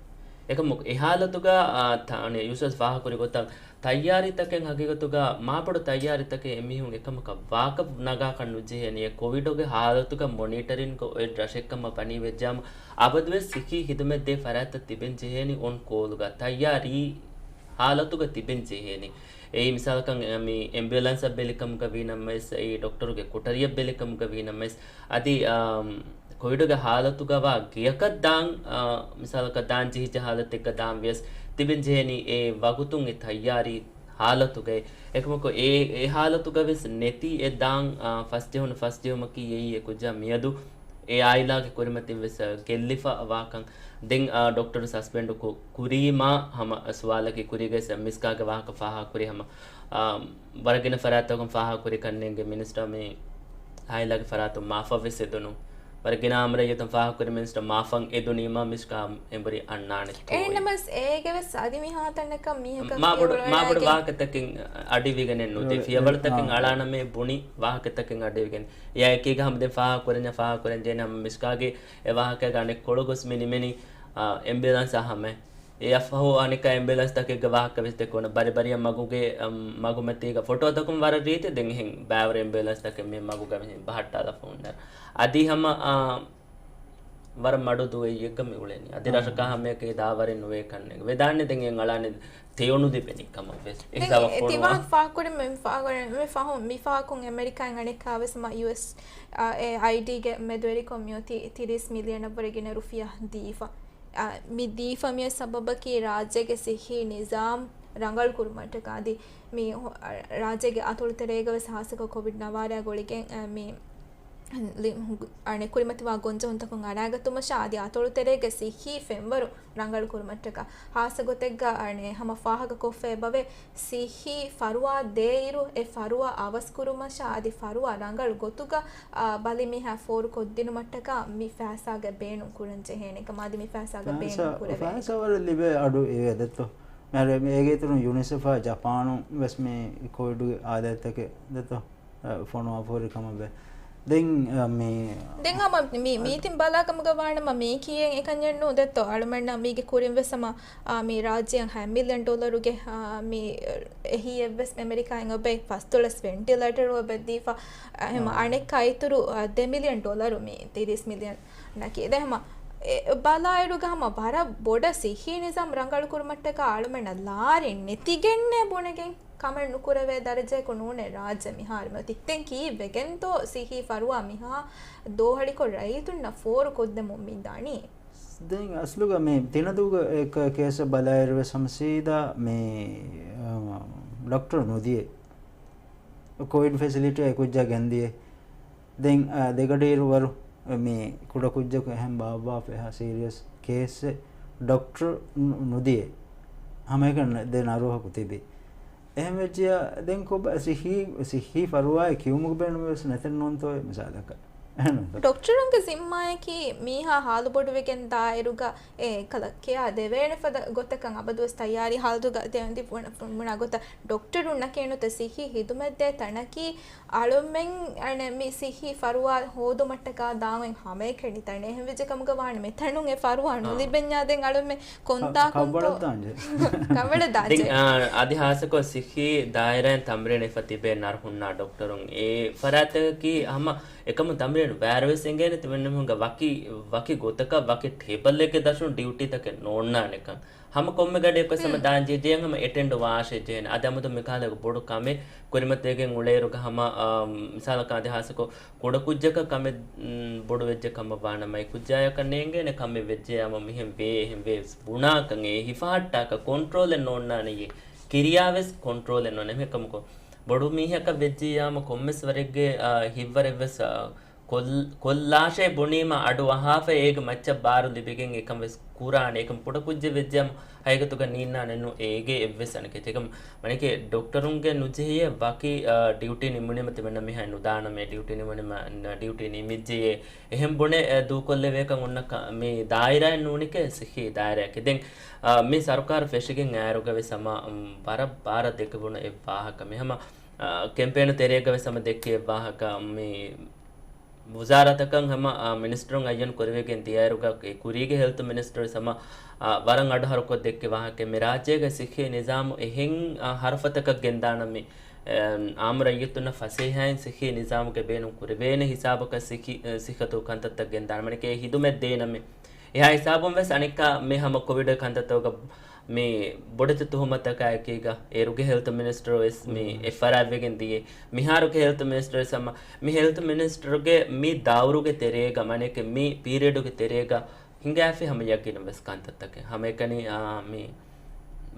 އެކަމަކު އެ ހާލަތުގަ، އާ، ތަ-، އަނެއް ޔޫސަފް ފާހަގަކުރި ގޮތަށް ތައްޔާރީތަކެއް ހަގީގަތުގަ މާބޮޑު ތައްޔާރީތަކެއް އެމީހުން އެކަމަކަށް ވާކަށް ނަގާކަށް ނުޖެހޭނެ. އެ ކޮވިޑުގެ ހާލަތުގަ މޮނިޓަރިންގ އޮތް ރަށެއްކަމަށް ވަނީ ވެއްޖާމަ އަބަދުވެސް ސިއްހީ ހިދުމަތްދޭ ފަރާތްތައް ތިބެން ޖެހޭނީ އޮން ކޯލުގަ ތައްޔާރީ ހާލަތުގަ ތިބެން ޖެހޭނީ. އެއީ މިސާލަކަށް މި އެމްބިއުލަންސަށް ބެލިކަމުގަ ވީނަމަވެސް، އެއީ ޑޮކްޓަރުގެ ކޮޓަރިއަށް ބެލިކަމުގަ ވީނަމަވެސް، އަދި، އާ، ކޮވިޑުގެ ހާލަތުގަވާ ގެޔަކަށް ދާން، އާ، މިސާލަކަށް ދާން ޖެހިއްޖެ ހާލަތެއްގަ ދާން ވިޔަސް ތިބެން ޖެހޭނީ އެ ވަގުތުން އެ ތައްޔާރީ ހާލަތުގައި. އެކަމަކު އެ، އެ ހާލަތުގަ ވެސް ނެތި އެ ދާން، އާ، ފަސްޖެހުނު ފަސްޖެހުމަކީ އެއީ އެ ކުއްޖާ މިއަދު އެ އާއިލާގެ ކުރިމަތިން ވެސް، އާ، ގެއްލިފަ ވާކަން. ދެން، އާ، ޑޮކްޓަރު ސަސްޕެންޑު ކު-، ކުރީމާ ހަމަ ސުވާލަކީ ކުރީގައި މިސްކާގެ ވާހަކަ ފާހަގަ ކުރި ހަމަ، އާ، ވަރަށް ގިނަ ފަރާތްތަކުން ފާހަގަ ކުރި ކަންނޭނގެ މިނިސްޓަރ މި އާއިލާގެ ފަރާތުން މާފަށް ވެސް އެދުނު. ވަރަށް ގިނަ އާންމު ރައްޔިތުން ފާހަގަ ކުރި މިނިސްޓަރ މާފަށް އެދުނީމާ މިސްކާ އެނބުރި އަންނާނެ. އެހެންނަމަސް އޭގެ ވެސް އަދި މިހާތަނަކަށް މީހަކަށް މާބޮޑު، މާބޮޑު ފިޔަވަޅު ވާހަކަތަކެއް އަޑިވިގެނެއް ނުދޭ. އެ، ފިޔަވަޅުތަކެއް އާ. އަޅާނަމޭ ބުނި ވާހަކަތަކެއް އަޑިވިގެން. އެއާ އެކީގަ ހަމަ ދެން ފާހަގަ ކުރަންޏާ ފާހަގަ ކުރަން ޖެހޭނެ ހަމަ މިސްކާގެ އެ ވާހަކައިގަ އަނެއްކޮޅު ގޮސް މި ނިމެނީ، އާ، އެމްބިއުލަންސް އާ ހަމަ. އެއަށްފަހު އަނެއްކާ އެމްބިއުލަންސްތަކެއްގެ ވާހަކަ ވެސް ދެއްކުނު. ބަރިބަރިއަށް މަގުގެ، އަ، މަގުމަތީގަ ފޮޓޯތަކުން ވަރަށް ރީތި. ދެން އެހެން ބައިވަރު އެމްބިއުލަންސްތަކެއް މި މަގުގަ މި ބަހައްޓާލާފަ ހުންނަރ. އަދި ހަމަ، އާ، ވަރަށް މަޑު ދުވަހެއްގަ މި އުޅެނީ. އަދި އާ. ރަށަކާ ހަމައެކޭ ދާވަރެއް ނުވޭ ކަންނެ. ވެދާނެ ދެން އެ އަޅާނެ ތެޔޮނު ލިބެނީ ކަމަށް ވެސް. ދެން އެ ތިވާ ފާކުރި މި ފާ-، މި ފަހު، މި ފާކުން އެމެރިކާއިން އަނެއްކާ ވެސް މަ ޔޫއެސް، އާ، އެ އައިޑީގެ މެދުވެރިކޮށް މިއޮތީ ތިރީސް މިލިއަނަށްވުރެ ގިނަ ރުފިޔާ ދީފަ. އާ، މި ދީފަ މި ސަބަބަކީ ރާއްޖޭގެ ސިއްހީ ނިޒާމް ރަނގަޅު ކުރުމަށްޓަކާ އަދި މި ހު-، އަ، ރާއްޖޭގެ އަތޮޅު ތެރޭގަ ވެސް ހާއްސަކޮށް ކޮވިޑް ނަވާރައާ ގުޅިގެން، އަ، މި ލި-، ހު-، އަނެއް ކުރިމަތިވާ ގޮންޖެހުންތަކުން އަރާގަތުމަށާ އަދި އަތޮޅު ތެރޭގެ ސިއްހީ ފެންވަރު ރަނގަޅު ކުރުމަށްޓަކާ ހާއްސަ ގޮތެއްގަ އަނެއް ހަމަ ފާހަގަ ކޮށްފައި ބަވެ ސިއްހީ ފަރުވާ ދޭއިރު އެ ފަރުވާ އަވަސް ކުރުމަށާ އަދި ފަރުވާ ރަނގަޅު ގޮތުގަ އާ، ބަލި މީހާ ފޯރު ކޮށްދިނުމަށްޓަކާ މި ފައިސާގެ ބޭނުން ކުރަން ޖެހޭނެ ކަމަށް އަދި މި ފައިސާގެ ބޭނުން ކުރެވޭނެ. ފައިސާ ވަރަށް ލިބޭ އަޑު އެވެ ދެއްތޯ. މިހާރު އޭގެ އިތުރުން ޔުނިސެފާ ޖަޕާނު ވެސް މި ކޮވިޑުގެ އާދައިތަކެއް ދެއްތޯ، އަ، ފޮނުވާފަ ހުރި ކަމަށް ވޭ. ދެން، އަ، މި ދެން ހަމަ މި މީތިން ބަލާ ކަމުގަ ވާނަމަ މީކީއެއް އެކަންޏެއް ނޫ ދެއްތޯ. އަޅުމެންނަށް މީގެ ކުރިން ވެސް ހަމަ، އާ، މި ރާއްޖެއަށް ހަ މިލިއަން ޑޮލަރުގެ، އާ، މި އެހީއެއްވެސް އެމެރިކާއިން އޮބެ ފަސްދޮޅަސް ވެންޓިލޭޓަރު އޮބެ ދީފަ. އެހެމަ އާ. އަނެއްކާ އިތުރު، އަ، ދެ މިލިއަން ޑޮލަރު މި ތިރީސް މިލިއަން ނަކީ. ދެ ހަމަ އެ ބަލާއިރުގަ ހަމަ ވަރަށް ބޮޑަށް ސިއްހީ ނިޒާމް ރަނގަޅު ކުރުމަށްޓަކާ އަޅުމެންނަށް ލާރިން ނެތިގެންނޭ ބުނެގެން ކަމެއް ނުކުރެވޭ ދަރަޖައަކު ނޫނޭ ރާއްޖެ މިހާރު. ތިއްތެން ކީއްވެގެންތޯ ސިއްހީ ފަރުވާ މިހާ ދޯހަޅިކޮށް ރައްޔިތުންނަށް ފޯރު ކޮށްދެމުން މި ދަނީ؟ ދެން އަސްލުގަ މި ތިނަދޫގަ އެ ކ-، ކޭސްއަށް ބަލާއިރުވެސް ހަމަ ސީދާ މި، އަ، ޑޮކްޓަރު ނުދިޔަ. ކޮވިޑް ފެސިލިޓީ އެ ކުއްޖާ ގެންދިޔަ. ދެން، އަ، ދެގަޑިއިރު ވަރު މި ކުޑަކުއްޖަކު އެހެން ބާއްވާފަ އެހާ ސީރިއަސް ކޭސްއެއް ޑޮކްޓަރު ނު-، ނުދިޔަ. ހަމައެކަނި ދެ ނަރުހަކު ތިބި. އެހެން ވެއްޖިޔާ ދެން ކޮބާ ސިއްހީ، ސިއްހީ ފަރުވާއެއް ކިޔުމުގެ ބޭނުމެއް ވެސް ނެތެއް ނޫންތޯއޭ މިސާލަކަށް. އެހެންނޫންތޯ؟ ޑޮކްޓަރުންގެ ޒިންމާއަކީ މީހާ ހާލު ބޮޑުވެގެން ދާއިރުގަ އެ ކަލަ ކެއާ ދެވޭނެ ފަދަ ގޮތަކަށް އަބަދުވެސް ތައްޔާރީ ހާލުގަ ދެވެން ދި ބުނަ، ބުނާ ގޮތަށް ޑޮކްޓަރުންނަކީ ނުތަ ސިއްހީ ހިދުމަތްދޭ ތަނަކީ އަޅުމެން އަނެ މި ސިއްހީ ފަރުވާ ހޯދުމަށްޓަކާ ދާން އޮތް ހަމައެކަނި ތަނެއް. އެހެންވެއްޖެ ކަމުގަ ވާނަމަ މިތަނުން އެ ފަރުވާ އާ. ނުލިބެންޏާ ދެން އަޅުމެން ކޮންތާކުންތޯ؟ ކަ-، ކަނބަޅަށް ދާންޖެ. ކަނބަޅަށް ދާންޖެ. ދެން، އާ، އަދި ހާއްސަކޮށް ސިއްހީ ދާއިރާއިން ތަމްރީނު އެފަ ތިބޭ ނަރުހުންނާ ޑޮކްޓަރުން އެ ފަރާތަކަކީ ހަމަ އެކަމު ތަމްރީނު ވާރުވެސް އެނގޭނެ ތިމެންނަމުގަ ވަކި، ވަކި ގޮތަކަށް ވަކި ޓޭބަލްއެއްގެ ދަށުން ޑިއުޓީތަކެއް ނޯންނާނެކަން. ހަމަ ކޮންމެ ގަޑިއަކުވެސް ހަމަ ހުން. ދާން ޖެހޭ ހަމަ އެޓެންޑް ވާށޭ ޖެހޭނެ. އަދި އަމުދު މިކަހަލަ ބޮޑު ކަމެއް ކުރިމަތިވެގެން އުޅޭއިރުގަ ހަމަ، އާ، މިސާލަކަށް އަދި ހާއްސަކޮށް ކުޑަކުއްޖަކަށް ކަމެއް، މް، ބޮޑުވެއްޖެ ކަމަށް ވާނަމަ އެ ކުއްޖާޔަކަށް ނޭނގޭނެ ކަމެއް ވެއްޖެޔާމަ މިހެން ވޭ، އެހެން ވޭ ވެސް ބުނާކަން އެ ހިފަހައްޓާކަށް ކޮންޓްރޯލެއް ނޯންނާނެޔޭ. ކިރިޔާވެސް ކޮންޓްރޯލެއް ނޯންނާނެ. އެކަމަކު ބޮޑު މީހަކަށް ވެއްޖިއްޔާމަ ކޮންމެސް ވަރެއްގެ، އާ، ހިތްވަރެއްވެސް، އާ، ކޮށް-، ކޮށްލާށޭ ބުނީމަ އަޑު އަހާފަ އޭގެ މައްޗަށް ބާރު ލިބިގެން އެކަން ވެސް ކުރާނެ. އެކަމް ކުޑަކުއްޖެއް ވެއްޖިއްޔާމަ ހަގީގަތުގަ ނީންނާނެ ނު އޭގެ އެއްވެސް އަނެކެއް. އެކަމް މަނެކެ ޑޮކްޓަރުންގެ ނުޖެހިޔޭ ވަކި، އާ، ޑިއުޓީ ނިމުނީމަ ތިމަންނަ މިހާ ނުދާނަމޭ، ޑިއުޓީ ނިމުނީމަ، ނ-، ޑިއުޓީ ނިމިއްޖެޔޭ. އެހެން ބުނެ، އެ، ދޫކޮށްލެވޭކަން އޮންނަ ކަ-، މި ދާއިރާއެއް ނޫނިކޭ ސިއްހީ ދާއިރާއަކީ. ދެން، އާ، މި ސަރުކާރު ފެށިގެން އައިރުގަ ވެސް ހަމަ، މް، ވަރަށް ބާރަށް ދެކެވުނު އެއް ވާހަކަ. މި ހަމަ، އާ، ކެމްޕޭނު ތެރޭގަ ވެސް ހަމަ ދެއްކި އެއް ވާހަކަ. މި ވުޒާރާތަކަށް ހަމަ، އާ، މިނިސްޓަރުން އައްޔަން ކުރެވިގެން ދިޔައިރުގަ އެ ކުރީގެ ހެލްތު މިނިސްޓަރު ވެސް ހަމަ، އާ، ވަރަށް އަޑުހަރުކޮށް ދެއްކި ވާހަކަ. މި ރާއްޖޭގެ ސިއްހީ ނިޒާމު އެހެން، އާ، ހަރުފަތަކަށް ގެންދާނަމޭ. އެ، އާއްމު ރައްޔިތުންނަށް ފަސޭހައިން ސިއްހީ ނިޒާމުގެ ބޭނުން ކުރެވޭނެ ހިސާބަކަށް ސިއްހީ، އެ، ސިއްހަތު ކަންތައްތައް ގެންދާނަމޭ. އެ ހިދުމަތް ދޭނަމޭ. އެހާ ހިސާބުން ވެސް އަނެއްކާ މި ހަމަ ކޮވިޑް ކަންތައްތަކުގަ މި ބޮޑެތި ތުހުމަތަކާއެކީގަ އޭރުގެ ހެލްތު މިނިސްޓަރު ވެސް މި ހުން. އެއްފަރާތްވެގެން ދިޔަ. މިހާރުގެ ހެލްތު މިނިސްޓަރު ވެސް ހަމަ މި ހެލްތު މިނިސްޓަރުގެ މި ދައުރުގެ ތެރޭގަ މަނެކެ މި ޕީރިއަޑުގެ ތެރޭގަ ހިނގާފި ހަމަ ޔަގީނުން ވެސް ކަންތައްތަކެއް. ހަމައެކަނި، އާ، މި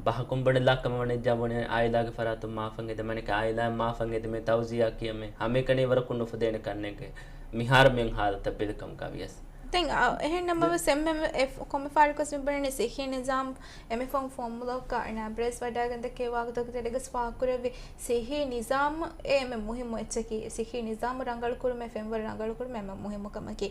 ބަހަކުން ބުނެލާ ކަމަށް ވަނިއްޖާ ބުނެ އާއިލާގެ ފަރާތުން މާފަން އެދެމަނެކެ އާއިލާއަށް މާފަން އެދެމޭ ތައުޒިޔާ ކިޔަމޭ ހަމައެކަނި ވަރަކުން ނުފުދޭނެ ކަންނެއްގެ މިހާރު މިއޮން ހާލަތަށް ބެލިކަމުގަ ވިޔަސް. ދެން އަ، އެހެން ނަމަވެސް އެންމެ އެ ކޮންމެ ފާރަކަސް މި ބުނެނީ ސިއްހީ ނިޒާމް އެމެ ފޮން ފޮންމުލަކަށް ނަބްރޭސް ވަޑައިގެން ދެއްކޭ ވާގޮތަކަށް ތެރޭގަސް ފާހަގަކުރެއްވި ސިއްހީ ނިޒާމް އެ އެމެ މުހިއްމު އެއްޗަކީ. ސިއްހީ ނިޒާމް ރަނގަޅު ކުރުމޭ ފެންވަރު ރަނގަޅު ކުރުމޭ އެމެ މުހިއްމު ކަމަކީ.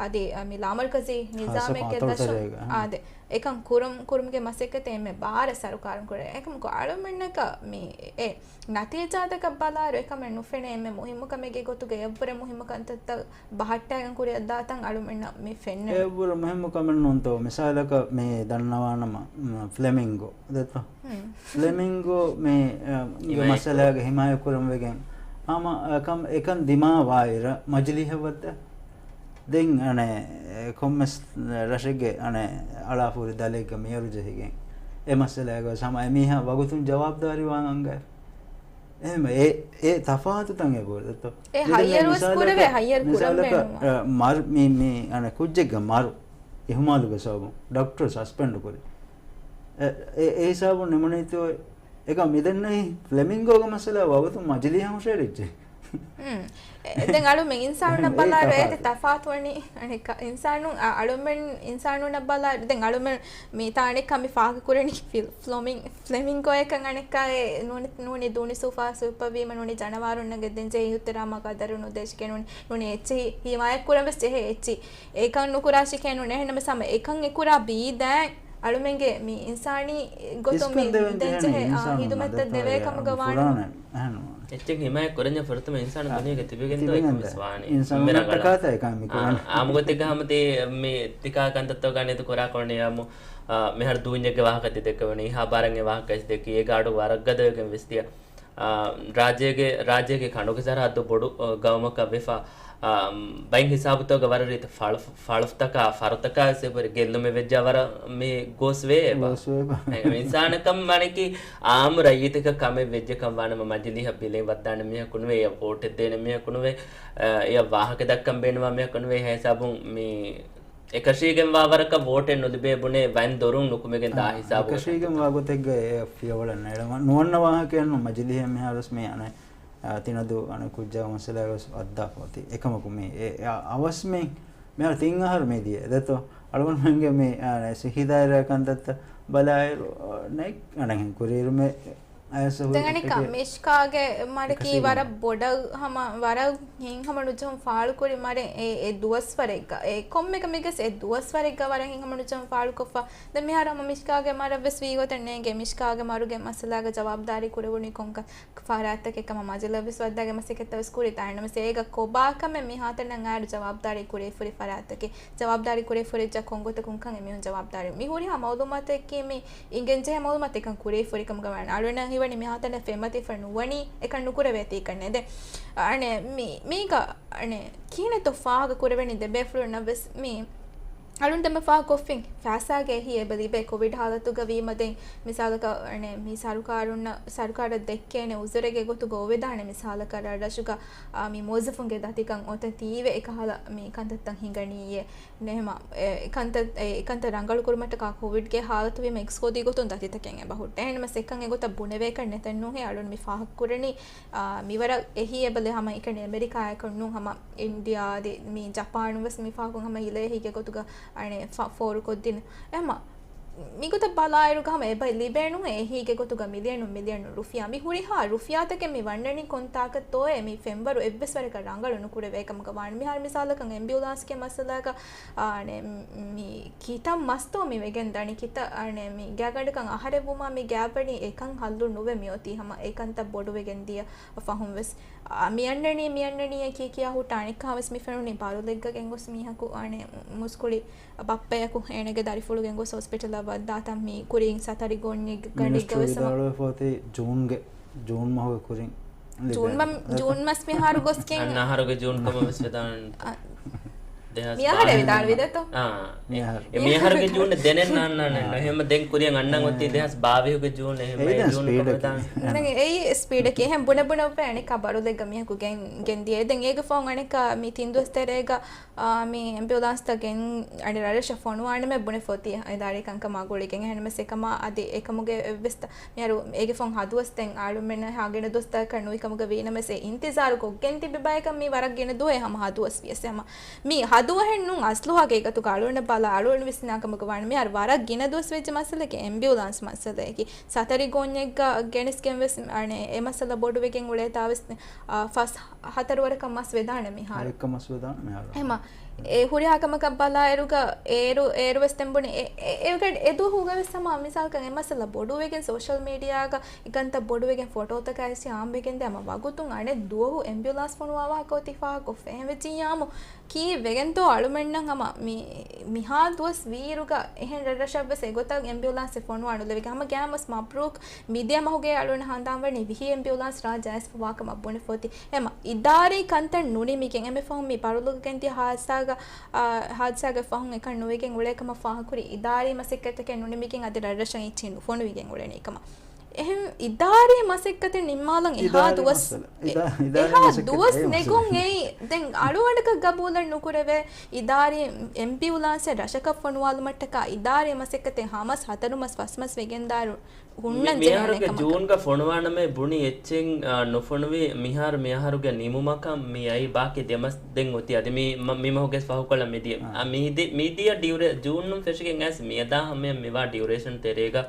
އަދި އަ، މި ލާމަރުކަޒީ ނިޒާމެއްގެ ދަށުން އާދެ އެކަން ކުރުން، ކުރުމުގެ މަސައްކަތެއް އެންމެ ބާރަށް ސަރުކާރުން ކުރޭ. އެކަމަކު އަޅުމެންނަކަށް މި އެ ނަތީޖާތަކަށް ބަލާއިރު އެކަމެއް ނުފެނޭ. އެންމެ މުހިއްމު ކަމެއްގެ ގޮތުގަ އެއަށްވުރެ މުހިއްމު ކަންތައްތައް ބަހައްޓާގެން ކުރިއަށްދާތަން އަޅުމެންނަށް މި ފެންނަނީ. އެއަށްވުރެ މުހިއްމު ކަމެއް ނޫންތޯ. މިސާލަކަށް މި ދަންނަވާނަމަ، މް، ފްލެމިންގޯ ދެއްތޯ؟ ފްލެމިންގޯ މި، އަ، ގެ މައްސަލާގެ ހިމާޔަތް ކުރަން ވެގެން ހަމަ އެކަން، އެކަން ދިމާވާއިރަށް މަޖިލީހަށް ވައްދާ. ދެން އަނެއް ކޮންމެސް ރަށެއްގެ އަނެއް އަޅާފޫރި ދަލެއްގަ މިޔަރު ޖެހިގެން އެ މައްސަލާގަ ވެސް ހަމަ އެމީހާ ވަގުތުން ޖަވާބުދާރީވާން އަންގައިފަ. އެހެން އެ، އެ ތަފާތުތައް އެބަހުރި ދެއްތޯ. އެ މިދެން ހައްޔަރުވެސް މިސާލަކަށް، ކުރެވޭ، ހައްޔަރު ކުރަން މިސާލަކަށް، ބޭނުންވާ. އަ، މަރު، މި، މި، އަނެއް ކުއްޖެއްގެ މަރު އިހުމާލުގެ ސަބަބުން ޑޮކްޓަރު ސަސްޕެންޑު ކުރި. އެ، އެ، އެ ހިސާބުން ނިމުނީތޯ. އެކަމް މިދެންނެވި ފްލެމިންގޯގެ މައްސަލާ ވަގުތުން މަޖިލީހަށް ހުށައެޅިއްޖެ. ހުން. އެ، ދެން އަޅުމެން އިންސާނުންނަށް އެ ބަލާއިރު އޭގެ ތަފާތު. ތަފާތު ވަނީ އަނެއްކާ. އިންސާނު، އަ، އަޅުމެން އިންސާނުންނަށް ބަލާއިރު، ދެން އަޅުމެން މި ތާނެއްކާ މި ފާހަގަކުރަނީ ފިލް، ފްލޮމިން، ފްލެމިންގޯއަކަށް އަނެއްކާ އެ ނޫނީ، ނޫނީ ދޫނި ސޫފާ ސޫޕަވީމަ ނޫނީ ޖަނަވާރުންނަށް ގެއްލިގެން ޖެހި އިހުތިރާމާ ގަދަރު ނުދޭށިގެން ނޫނީ، ނޫނީ އެއްޗެހި ހިމާޔަތްކުރަން ވެސް ޖެހޭ އެއްޗި. އެކަން ނުކުރާށި ކޭނުން އެހެންނަމަ ސަމަ އެކަން އެކުރާ ބީދައިން އަޅުމެންގެ މި އިންސާނީ ގޮތުން މި އިސްކަން ދެވެން ދެން ޖެހޭ ޖެހޭ، އާ، އިންސާނުން ހިދުމަތްތައް ދެވޭ ކަމުގަ ވާނެ. އެއްޗެއް ހިމާޔަތް ކުރަންޏާ ފުރަތަމަ އިންސާނު އާ، ދުނިޔޭގަ ތިބިގެން ދޯ ތިބިގެން އެކަމަސް ވާނީ. އިންސާނުން އެންމެ ރަނގަޅަށް. އާ، އާ، އާމުގޮތެއްގަ ހަމަ ތި މި ތިކާ ކަންތައްތޯ ގާނެ ދު ކުރާ ކޮންނިޔާމު، އާ، މިހާރު ދޫންޏެއްގެ ވާހަކަ ތި ދެއްކެވެނީ. އެހާ ބާރަށް އެ ވާހަކަ އެސް ދެއްކި. އޭގަ އަޑު ވަރަށް ގަދަވެގެން ވެސް ދިޔަ. އާ، ރާއްޖޭގެ، ރާއްޖޭގެ ކަނޑުގެ ސަރަހައްދު ބޮޑު، އާ، ގައުމަކަށް ވެފަ، އާ، ބައެއް ހިސާބުތަކުގަ ވަރަށް ރީތި ފަޅު، ފަޅުތަކާ، ފަރުތަކާ ވެސް އެބަހުރި ގެއްލުމެއް ވެއްޖާ ވަރަށް މި ގޯސް ވޭ އެބަ. ގޯސް ވޭ އެބަ. އެ، އިންސާނަކަށް މާނައަކީ އާއްމު ރައްޔިތަކަށް ކަމެއް ވެއްޖެކަން ވާނަމަ މަޖިލީހަށް ބިލެއް ވައްދާނެ މީހަކު ނުވޭ، އެޔަށް ވޯޓެއް ދޭނެ މީހަކު ނުވޭ، އެ، އެޔަށް ވާހަކަ ދައްކަން ބޭނުންވާ މީހަކު ނުވޭ. އެހިސާބުން މި އެކަށީގެންވާ ވަރަކަށް ވޯޓެއް ނުލިބޭ ބުނޭ ވައިން ދޮރުން ނުކުމެގެން ދާ އާ، ހިސާބު. އެކަށީގެންވާ ގޮތެއްގަ އެ ފިޔަވަޅެއް ނެޅުމަށް ނުވަންނަ ވާހަކައެއް ނޫން. މަޖިލީހަށް މިހާރުވެސް މި އަނެއް، އާ، ތިނަދޫ އަނެއް ކުއްޖާގެ މައްސަލައިގަވެސް ވައްދާފަ އޮތީ. އެކަމަކު މި އެ، އެ، އަވަސް މި މިހާރު ތިން އަހަރު މި ދިޔަ ދެއްތޯ. އަޅުގަނޑުމެންގެ މި، އާ، ސިއްހީ ދާއިރާ ކަންތައްތައް ބަލާއިރު، އާ، ނެތް އަނެއް ކުރިއިރު މެ އަޔަސް ދެން އަނެއްކާ އެކެ މިޝްކާގެ މަޑަކީ އެކަށީގެން. ވަރަށް ބޮޑަށް ހަމަ ވަރަށް ހިތްހަމަ ނުޖެހުން ފާޅުކުރި މަޑެއް އެ، އެ ދުވަސްވަރެއްގަ. އެ ކޮންމެ ކަމެއްގަސް އެ ދުވަސްވަރެއްގަ ވަރަށް ހިތްހަމަ ނުޖެހުން ފާޅުކޮށްފަ. ދެން މިހާރު ހަމަ މިޝްކާގެ މަޑަށްވެސް ވީގޮތެއް ނޭނގެ. މިޝްކާގެ މަރުގެ މައްސަލާގަ ޖަވާބުދާރީ ކުރެވުނީ ކޮންކަ ފަރާތްތަކެއް ކަމަށް މަޖިލަސް ވައްދާގެ މަސައްކަތްތައް ވެސް ކުރި. ތާނަމަސް އޭގަ ކޮބާ ކަމެއް މިހާތަނަށް އައިރު ޖަވާބުދާރީ ކުރެވިފައި ފަރާތްތަކެއް. ޖަވާބުދާރީ ކުރެވިފައި ޖަ ކޮންގޮތަކުންކަން އެމީހުން ޖަވާބުދާރީ. މި ހުރިހާ މައުލޫމާތަކީ މި އިނގެންޖެހޭ މައުލޫމާތެއްކަން ކުރެވިފައި ކަމުގަ ވާނެ. އަޅުގަނޑަށް ހީވަނީ މިހާތަނަށް ފެންމަތިފަ ނުވަނީ އެކަން ނުކުރެވޭތީ ކަންނޭ. ދެން އަނެއް މި، މީގަ އަނެއް ކިހިނެއްތޯ ފާހަގަ ކުރެވެނީ ދެބޭފުޅުންނަށް ވެސް މި އަޅުން ދެންމެ ފާހަގަކޮށްފިން ފައިސާގެ އެހީ އެބަ ލިބޭ ކޮވިޑް ހާލަތުގަ ވީމަ ދެން މިސާލަކަށް އަނެއް މި ސަރުކާރުންނަށް، ސަރުކާރަށް ދެއްކޭނެ އުޒުރެއްގެ ގޮތުގަ އޮވެދާނެ މިސާލަކަށް ރަށްރަށުގަ، އާ، މި މުވައްޒަފުންގެ ދަތިކަން އޮތަތީވެ އެކަހަލަ މި ކަންތައްތައް ހިނގަނީއޭ. ނެހެމާ، އެ، އެކަންތައް، އެ، އެކަންތައް ރަނގަޅު ކުރުމަށްޓަކާ ކޮވިޑްގެ ހާލަތު ވީމަ އިގްތިސޯދީ ގޮތުން ދަތިތަކެއް އެބަ ހުއްޓޭ. އެހެންނަމަސް އެކަން އެގޮތަށް ބުނެވޭކަށް ނެތެއްނޫންހޭ. އަޅުން މި ފާހަގަ ކުރަނީ، އާ، މިވަރަށް އެހީ އެބަލެ ހަމަ އެކަނި އެމެރިކާއަކަށް ނޫން ހަމަ އިންޑިއާ އަދި މި ޖަޕާނު ވެސް މި ފާހަގަކުން ހަމަ އިލޭ އެހީގެ ގޮތުގަ އަނެއް ފޯރުކޮށްދިން. އެހެމާ، މިގޮތަށް ބަލާއިރުގަ ހަމަ އެބަ ލިބޭނުހޭ އެހީގެ ގޮތުގަ މިލިއަނުން މިލިއަނުން ރުފިޔާ. މި ހުރިހާ ރުފިޔާތަކެއް މި ވަންނަނީ ކޮންތާކަށްތޯއޭ؟ މި ފެންވަރު އެއްވެސް ވަރަކަށް ރަނގަޅު ނުކުރެވޭ ކަމުގަ ވާނެ. މިހާރު މިސާލަކަށް އެމްބިއުލާންސްގެ މައްސަލާގަ، އާނެ، މި ކިތައް މަސްތޯ މި ވެގެން ދަނީ؟ ކިތައް، އާނެ، މި ގާތްގަނޑަކަށް އަހަރެއް ވުމާ މި ގާތް ވަނީ އެކަން ހައްލު ނުވެ މިއޮތީ ހަމަ އެކަންތައް ބޮޑުވެގެން ދިޔަ ފަހުން ވެސް. އާ، މި އަންނަނީ، މި އަންނަނީ ކީ ކިޔާ ހުއްޓާ އަނެއްކާ ވެސް މި ފެނުނީ ބާރުލެއްގަ ގެންގޮސް މީހަކު، އާނެ، މުސްކުޅި ބައްޕަޔަކު އޭނަގެ ދަރިފުޅު ގެންގޮސް ހޮސްޕިޓަލަށް ވައްދާތަން މި ކުރިން ސަތަރި ގޮންޏެއް ގަނޑެއްގަ ވެސް ހަމަ ވިދާޅުވެފަ އޮތީ ޖޫންގެ، ޖޫން މަހުގެ ކުރިން ޖޫން މަ-، ޖޫން މަސް މިހާރު ގޮސްގެން އަންނަ އަހަރުގެ ޖޫން ކަމަށް ވެސް ވެދާނެ. އަ، ދެހާސް މިއަހަރެ ބާވީސް ވިދާޅުވިދޭތޯ؟ އާ. މިއަހަރު. އެ، މިއަހަރުގެ ޖޫން ދެނެއް ނާންނާނެ. އާ. އެހެން ދެން ކުރިއަށް އަންނަން އޮތީ ދެހާސް ބާވީހުގެ ޖޫން އެހެން އެއީ ދެން ޖޫން ސްޕީޑަކީ. ކަމަށް ދާނެ. ދެން އެއީ ސްޕީޑަކީ. އެހެން ބުނެ ބުނެ އޮވޭ އަނެއްކާ ބަރުލެއްގަ މީހަކު ގެން، ގެންދިޔަ. ދެން އޭގެ ފަހުން އަނެއްކާ މި ތިން ދުވަސް ތެރޭގަ، އާ، މި އެމްބިއުލާންސްތައް ގެން އަނެއް ރަށްރަށަށް ފޮނުވާނަމޭ ބުނެފަ އޮތީ އިދާރީ ކަންކަމާ ގުޅިގެން. އެހެންނަމަސް އެކަމާ އަދި އެކަމުގެ އެއްވެސް ތަ-، މިހާރު އޭގެ ފަހުން ހަ ދުވަސް ދެން އަޅުމެންނަށް ހާ ގިނަ ދުވަސްތަކަކަށް ނުވި ކަމުގަ ވީނަމަސް އެ އިންތިޒާރު ކޮށްގެން ތިބި ބަޔަކަށް މީ ވަރަށް ގިނަ ދުވަހެއް ހަމަ ހަ ދުވަސް ވިޔަސް ހަމަ މީ ހަ ދުވަހެއް ނޫން އަސްލު ހަގީގަތުގަ އަޅުގަނޑަށް ބަލާ އަޅުގަނޑު ވިސްނާ ކަމުގަ ވާނެ މިހާރު ވަރަށް ގިނަ ދުވަސް ވެއްޖެ މައްސަލައެކޭ އެމްބިއުލާންސް މައްސަލައަކީ. ސަތަރި ގޯންޏެއްގަ ގެނެސްގެން ވެސް އަނެއް އެ މައްސަލަ ބޮޑުވެގެން އުޅޭތާ ވެސް، އާ، ފަސް ހަތަރު ވަރަކަށް މަސް ވެދާނެ މިހާރު. ހަރެއްކަ މަސް ވެދާނެ މިހާރު. އެހެމަ، އެ ހުރިހާ ކަމަކަށް ބަލާއިރުގަ އޭރު، އޭރު ވެސް ދެން ބުނި އެ، އެ، އެ، އެ ދުވަހުގަ ވެސް ހަމަ މިސާލަކަށް އެ މައްސަލަ ބޮޑުވެގެން ސޯޝަލް މީޑިއާގަ އެކަންތައް ބޮޑުވެގެން ފޮޓޯތަކާ އެސް އާންމުވެގެން ދޭ ހަމަ ވަގުތުން އަނެއް ދުވަހު އެމްބިއުލާންސް ފޮނުވާ ވާހަކަ އޮތީ ފާހަގަކޮށްފަ އެހެން ވެއްޖިއްޔާމު ކީއްވެގެންތޯ އަޅުމެންނަށް ހަމަ މި، މިހާ ދުވަސް ވީއިރުގަ އެހެން ރަށްރަށަށް ވެސް އެގޮތަށް އެމްބިއުލާންސެއް ފޮނުވާ ނުލެވިގެން ހަމަ ގައިމުވެސް މަބްރޫކް މިދިޔަ މަހުގެ އަޅުގަނޑަށް ހަނދާންވަނީ ވިހި އެމްބިއުލާންސް ރާއްޖެ އައިސްފަ ވާކަމަށް ބުނެފަ އޮތީ. އެހެމަ އިދާރީ ކަންތައް ނުނިމިގެން އެންމެ ފަހުން މި ބަރުލުގަ ގެންދިޔަ ހާދިސާގަ، އާ، ހާދިސާގެ ފަހުން އެކަން ނުވެގެން އުޅޭ ކަމަށް ފާހަގަކުރި އިދާރީ މަސައްކަތްތަކެއް ނުނިމިގެން އަދި ރަށްރަށަށް އެއްޗެއް ނުފޮނުވިގެން އުޅެނީ ކަމަށް. އެހެން އިދާރީ މަސައްކަތެއް ނިންމާލަން އެހާ އިދާރީ ދުވަސް، މައްސަލަ. އެ، އިދާ-، އިދާރީ އެހާ މަސައްކަތެއް ދުވަސް އެ ނެގުން މައްސަލަ. އެއީ ދެން އަޅުގަނޑަކަށް ގަބޫލެއް ނުކުރެވޭ. އިދާރީ އެމްބިއުލާންސެއް ރަށަކަށް ފޮނުވާލުމަށްޓަކާ އިދާރީ މަސައްކަތެއް ހަ މަސް ހަތަރު މަސް ފަސް މަސް ވެގެންދާއިރު ހުންނަން މި-، ޖެހޭނެ މިހާރުގެ ކަމަކަށް. ޖޫންގަ ފޮނުވާނަމޭ ބުނި އެއްޗެއް، އާ، ނުފޮނުވި މިހާރު މިއަހަރުގެ ނިމުމަކަށް މި އައީ ބާކީ ދެ މަސް ދެން އޮތީ. އަދި މި-، މަ-، މި މަހުގެ ފަހުކޮޅަށް މިދިޔަ. އާ. އާ، މިދި-، މިދިޔަ ޑިއުރޭ-، ޖޫނުން ފެށިގެން އައިސް މިއަދާ ހަމަޔަށް މިވާ ޑިއުރޭޝަން ތެރޭގަ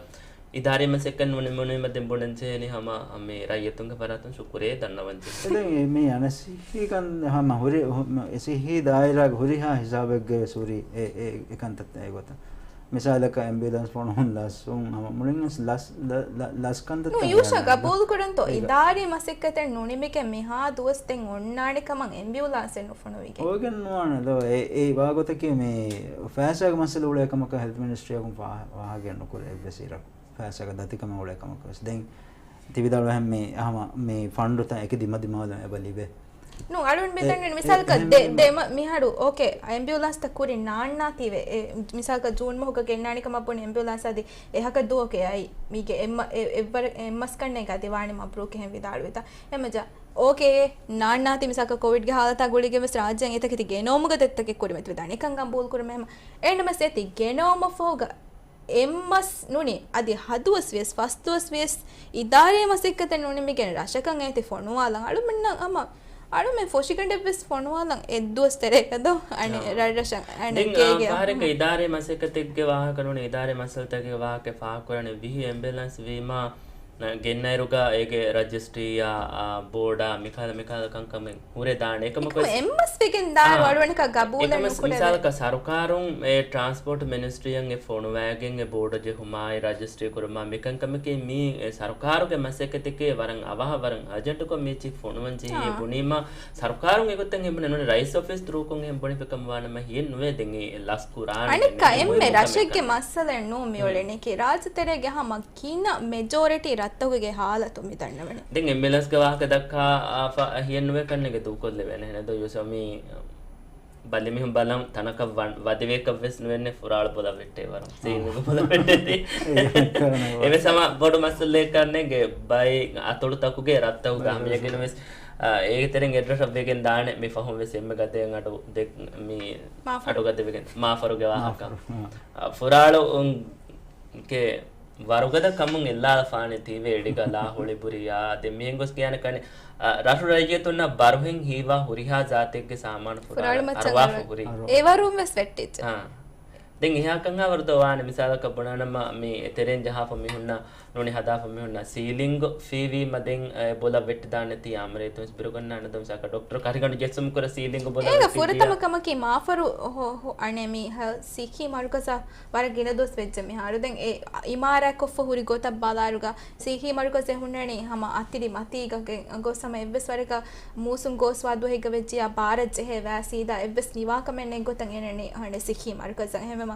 އިދާރީ މަސައްކަތް ނުނިމުނީމަ ދެން ބުނަންޖެހޭނީ ހަމަ މި ރައްޔިތުންގެ ފަރާތުން ޝުކުރޭ ދަންނަވަންޖެހޭ. ދެން މި އަނެއް ސިއްހީ ކަން ހަމަ ހުރި، ހު-، މ-، ސިއްހީ ދާއިރާގެ ހުރިހާ ހިސާބެއްގަ ވެސް ހުރި އެ، އެ، އެކަންތައް އެގޮތަށް. މިސާލަކަށް އެމްބިއުލާންސް ފޮނުވުން ލަސްވުން ހަމަ މުޅިން ވެސް ލަސް، ލަ-، ލަ-، ލަސް ކަންތައް ނޫން، ތައް ޔޫޝަ ހިޔާލު ގަބޫލު ކުރަންތޯ؟ އެގަ އިދާރީ މަސައްކަތެއް ނުނިމިގެން މިހާ ދުވަސް ދެން އޮންނާނެ ކަމަށް އެމްބިއުލާންސެއް ނުފޮނުވިގެން. އޮވެގެން ނުވާނެ ދޯ. އެ، އެ ވާގޮތަކީ މި ފައިސާގެ މައްސަލަ އުޅޭ ކަމަކަށް ހެލްތް މިނިސްޓްރީއަކުން ފާ-، ފާހަގައެއް ނުކުރޭ އެއްވެސް އިރަކު. ފައިސާގެ ދަތިކަމެއް އުޅޭ ކަމަކަށް ވެސް. ދެން ތި ވިދާޅުވިހެން މި ހަމަ މި ފަންޑުތައް އެކި ދިމަދިމާލުން އެބަ ލިބޭ. ނޫން، އަޅުން އެ، މިދަންނަން އެ، މިސާލަކަށް އެހެން ދެ-، ދެ-، މަ-، މިހާރު، އޯކޭ، އެމްބިއުލާންސްތައް ކުރިން ނާންނާތީވެ، އެ، މިސާލަކަށް ޖޫން މަހުގަ ގެންނާނެ ކަމަށް ބުނި އެމްބިއުލާންސް އަދި އެހަކަ ދުވަހުގެ އައި، މީގެ އެއްމަ-، އެ-، އެއްވަރަ-، އެއްމަސް ކަންނޭގެ އަދި ވާނެ މަބްރޫކް އެހެން ވިދާޅުވިތަ. އެމަޖާ، އޯކޭ، ނާންނާތީ މިސާލަކަށް ކޮވިޑްގެ ހާލަތާ ގުޅިގެން ވެސް ރާއްޖޭން އެތަކެތި ގެނައުމުގަ ދެއްތަކެއް ކުރިމަތިވެދާނެ. އެކަން ގަބޫލު ކުރުމެހެމަ. އެހެންނަމަސް އޭތި ގެނައުމަށްފަހުގަ އެއްމަސް ނޫނީ، އަދި ހަ ދުވަސް ވިޔަސް، ފަސް ދުވަސް ވިޔަސް، އިދާރީ މަސައްކަތެއް ނުނިމިގެން ރަށަކަށް އޭތި ފޮނުވާލަން. އަޅުމެންނަށް ހަމަ، އަޅުމެން ފޮށިގަނޑެއް ވެސް ފޮނުވާލަން އެއްދުވަސް ތެރޭގަ ދޯ؟ އަނެއް އާ. ރަށްރަށަށް އަނެއް ދެން، އާ، ގޭގެ ފަހަރެއްގަ އިދާރީ މަސައްކަތެއްގެ ވާހަކަ ނޫނީ، އިދާރީ މައްސަލަތަކެއްގެ ވާހަކަ ފާހަގަކުރަނީ ވިހި އެމްބިއުލާންސް ވީމާ، ގެންނައިރުގަ އޭގެ ރަޖިސްޓްރީއާ، އާ، ބޯޑާ މިކަހަލަ މިކަހަލަ ކަންކަމެއް ހުރެދާނެ. އެކަމަކު އެކަމަ އެއްމަސް ވެގެން ދާއިރު އާ. އަޅުގަނޑަކަށް ގަބޫލެއް އެކަމަސް ނުކުރެވޭ. މިސާލަކަށް ސަރުކާރުން އެ ޓްރާންސްޕޯޓް މިނިސްޓްރީއަށް އެ ފޮނުވައިގެން އެ ބޯޑަށް ޖެހުމާއި ރަޖިސްޓްރީ ކުރުމާ މިކަންކަމަކީ މީ އެ ސަރުކާރުގެ މަސައްކަތެކޭ ވަރަށް އަވަހަށް ވަރަށް އަޖެންޓުކޮށް މީޗި ފޮނުވަން ޖެހޭ އާ. ބުނީމާ ސަރުކާރުން އެގޮތަށް އެބުނެ ނޫނީ ރައީސް އޮފީސް ތުރޫކޮށް އެހެން ބުނެފި ކަމަށް ވާނަމަ ހިޔެއް ނުވޭ ދެން އެ ލަސް ކުރާނެ އަނެއްކާ ދެން އެންމެ އެހެން ރަށެއްގެ ކަމެއް. މައްސަލައެއް ނޫން މި އުޅެނީކީ ރާއްޖެ ތެރޭގެ ހަމަ ގިނަ މެޖޯރިޓީ ރަށްތަކުގެ ހާލަތު މި ދަންނަވަނީ. ދެން އެމްއެލްއޭސްގެ ވާހަކަ ދައްކާ، އާ، ފަ-، ހިޔެއްނުވޭ ކަންނޭނގެ ދޫކޮށްލެވޭނެ. ހެނެއް ދޯ ޔޫސަމީ ބަލިމީހުން ބަލަން ތަނަކަށް ވަން-، ވަދެވޭކަށް ވެސް ނުވެންނެ ފުރާޅު ބޮލަށް ވެއްޓޭ ވަރަށް. ސީން އާ. ބޮލަށް ވެއްޓޭތީ. އެވެސް ހަމަ ބޮޑު މައްސަލައެއް ކަންނޭނގެ ބައި އަތޮޅުތަކުގެ ރަށްތަކުގަ ބައި ހަމަޔަކިނު ވެސް، އާ، އޭގެ ތެރެއިން އެއްރަށަށް ވެގެން ދާނެ މި ފަހުން ވެސް އެންމެ ގަދައިން އަޑު ދެ-، މި މާފަރު. އަޑު ގަދަވެގެން މާފަރުގެ ވާހަކަ. މާފަރު. އާ. އާ، ފުރާޅު އުން ކެ ވަރުގަދަ ކަމުން އެއްލާފާނެ ތީވެ އެޑިގަ ލާ ހުޅިބުރިޔާ. ދެން މިހެން ގޮސް ކިޔާނެ ކަނެ، އަ، ރަށު ރައްޔިތުންނަށް ބަރުހެން ހީވާ ހުރިހާ ޒާތެއްގެ ސާމާނު ފުރާޅު ފުރާޅު މައްޗަށް އަރުވާފަ ހުރި. އެވަރުން ވެސް ވެއްޓިއްޖެ. އާ. ދެން އެހާ ކަންހާ ވަރުދޯ ވާނެ މިސާލަކަށް ބުނާނަމަ މި އެތެރެން ޖަހާފަ މީހުންނަށް ނޫނީ ހަދާފަ މީހުންނަށް ސީލިންގ ފީ ވީމަ ދެން އެ ބޮލަށް ވެއްޓިދާނެތީ އާމަރޭތުން ވެސް ބިރުގަންނާނެ ދޯ މިސާލަކަށް ޑޮކްޓަރ ކަރިގަނޑު ޖެއްސުމު ކުރަ ސީލިންގ ބޮލަށް އޭގަ ވެއްޓިއްޖެ. ފުރަތަމަ ކަމަކީ މާފަރު ހޮ-، ހޮ-، އަނެ މީހަ ސިއްހީ މަރުކަޒަށް ވަރަށް ގިނަ ދުވަސް ވެއްޖެ މިހާރު. ދެން އެ އިމާރާތް ކޮށްފަ ހުރި ގޮތަށް ބަލާއިރުގަ ސިއްހީ މަރުކަޒެއް ހުންނަނީ ހަމަ އަތިރި މަތީގަ ގެ-، ގޮސް ހަމަ އެއްވެސް ވަރެއްގަ މޫސުން ގޯސްވާ ދުވަހެއްގަ ވެއްޖިޔާ ބާރަށް ޖެހޭ ވައި ސީދާ އެއްވެސް ނިވާކަމެއް ނެތް ގޮތަށް އެނެނީ ހަނޑެ ސިއްހީ މަރުކަޒަށް. އެހެންވީމަ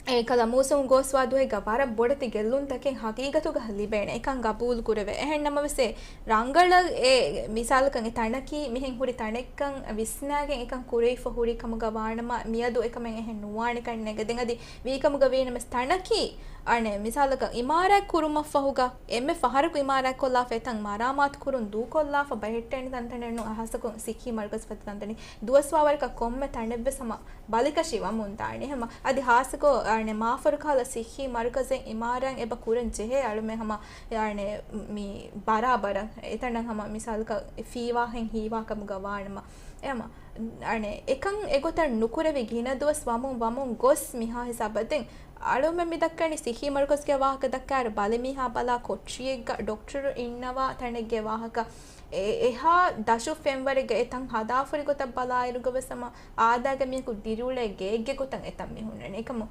އެކަލަ މޫސުން ގޯސްވާ ދުވަހެއްގަ ވަރަށް ބޮޑެތި ގެއްލުންތަކެއް ހަގީގަތުގަ ލިބޭނެ. އެކަން ގަބޫލު ކުރެވޭ. އެހެން ނަމަވެސް އެ ރަނގަޅަށް އެ މިސާލަކަށް އެ ތަނަކީ މިހެން ހުރި ތަނެއްކަން ވިސްނާގެން އެކަން ކުރެވިފަ ހުރި ކަމުގަ ވާނަމަ، މިއަދު އެކަމެއް އެހެން ނުވާނެ ކަންނޭނގެ. ދެން އަދި ވީ ކަމުގަ ވީނަމަސް ތަނަކީ އަނެއް މިސާލަކަށް އިމާރާތް ކުރުމަށްފަހުގަ އެންމެ ފަހަރަކު އިމާރާތް ކޮށްލާފަ އެތަން މަރާމާތު ކުރުން ދޫކޮށްލާފަ ބަހެއްޓޭނެ ތަންތަނެއް ނޫން. ހާއްސަކޮށް ސިއްހީ މަރުކަޒު ފަދަ ތަންތަނެއް ދުވަސްވާ ވަރަކަށް ކޮންމެ ތަނެއްވެސް ހަމަ ބަލިކަށި ވަމުން ދާނެ. ހަމަ އަދި ހާއްސަކޮށް އަނެއް މާފަރު ކަހަލަ ސިއްހީ މަރުކަޒެއް އިމާރާތް އެބަ ކުރަން ޖެހޭ އަޅުމެން ހަމަ އަނެއް މި ބަރާބަރަށް އެތަނަށް ހަމަ މިސާލަކަށް ފީވާހެން ހީވާ ކަމުގަ ވާނަމަ އެ ހަމަ އަނެއް އެކަން އެގޮތަށް ނުކުރެވި ގިނަ ދުވަސް ވަމުން ވަމުން ގޮސް މިހާ ހިސާބަށް ދެން އަޅުމެން މި ދައްކަނީ ސިއްހީ މަރުކަޒުގެ ވާހަކަ ދައްކާއިރު ބަލި މީހާ ބަލާ ކޮޓަރިއެއްގަ ޑޮކްޓަރު އިންނަވާ ތަނެއްގެ ވާހަކަ. އެ-، އެހާ ދަށު ފެންވަރެއްގަ އެތަން ހަދާފަހުރި ގޮތަށް ބަލާއިރުގަ ވެސް ހަމަ އާދައިގެ މީހަކު ދިރިއުޅޭ ގެއެއްގެ ގޮތަށް އެތަން މި ހުންނަނީ. އެކަމު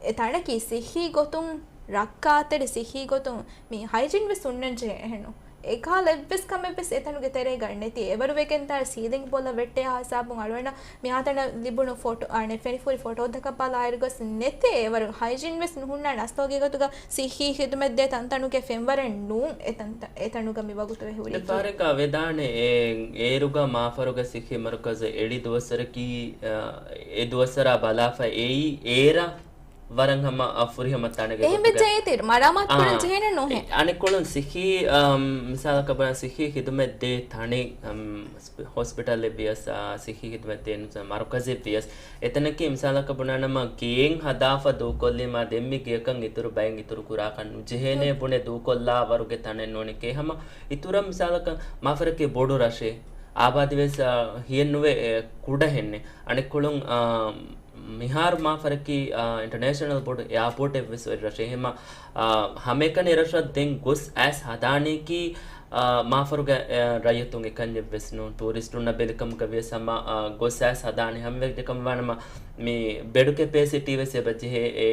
އެ ތަނަކީ ސިއްހީ ގޮތުން ރައްކާތެރި، ސިއްހީ ގޮތުން މި ހައިޖީން ވެސް ހުންނަން ޖެހޭ އެހެންނު. އެކަހަލަ އެއްވެސް ކަމެއް ވެސް އެތަނުގެ ތެރޭގަ ނެތި. އެވަރު ވެގެން ދާ ސީލިންގް ބޮލަށް ވެއްޓޭ ހިސާބުން އަޅުގަނޑަށް މިހާތަނަށް ލިބުނު ފޮޓޯ، އަނެއް ފެނިފުރި ފޮޓޯތަކަށް ބަލާއިރު ގޮސް ނެތޭ. އެވަރު ހައިޖީން ވެސް ނުހުންނާނެ. އަސްލު ހަގީގަތުގަ ސިއްހީ ޚިދުމަތް ދޭ ތަންތަނުގެ ފެންވަރެއް ނޫން އެތަން-، އެތަނުގަ މި ވަގުތު ހުރީ. ދެފާރަކަށް ވެދާނެ އޭ-، އޭރުގަ މާފަރުގެ ސިއްހީ މަރުކަޒު އެޅި ދުވަސްވަރަކީ، އަ، އެ ދުވަސްވަރާ ބަލާފަ އެއީ އޭރަށް ވަރަށް ހަމަ، އަ، ފުރިހަމަ ތަނެއް އެހެން ގޮތުގަ. ވެއްޖެ އޭތި މަރާމާތު ކުރަން އާ، ޖެހޭނެ ނުހޭ. އެ، އަނެއްކޮޅުން ސިއްހީ، އަ، މިސާލަކަށް ބަލާ ސިއްހީ ޚިދުމަތް ދޭ ތަނެއް، އަ، ހޮސްޕިޓަލެއް ވިޔަސް، އާ، ސިއްހީ ޚިދުމަތް ދޭން މަރުކަޒެއް ވިޔަސް، އެތަނަކީ މިސާލަކަށް ބުނާނަމަ ގެއެއް ހަދާފަ ދޫކޮށްލީމާ ދެން މި ގެޔަކަށް އިތުރު ބައެއް އިތުރު ކުރާކަށް ނުޖެހޭނޭ ހުން. ބުނެ ދޫކޮށްލާ ވަރުގެ ތަނެއް ނޫނެކޭ. ހަމަ އިތުރަށް މިސާލަކަށް މާފަރަކީ ބޮޑު ރަށެއް، އާބާދީ ވެސް، އާ، ހިޔެއްނުވޭ، އެ، ކުޑަހެންނެއް. އަނެއްކޮޅުން، އާ، މިހާރު މާފަރަކީ، އާ، އިންޓަރނޭޝަނަލް ބޮޑު އެއާޕޯޓެއް ވެސް އޮތް ރަށެއް. ހަމަ، އާ، ހަމައެކަނި ރަށަށް ދެން ގޮސް އައިސް ހަދާނީކީ، އާ، މާފަރުގެ، އާ، ރައްޔިތުން އެކަންޏެއް ވެސް ނޫން. ޓޫރިސްޓުންނަށް ބެލިކަމުގަ ވިޔަސް ހަމަ، އާ، ގޮސް އައިސް ހަދާނީ ހަމަ ވެއްޖެ ކަމަށް ވާނަމަ، މި ބެޑު ކެޕޭސިޓީ ވެސް އެބަ ޖެހޭ. އެ،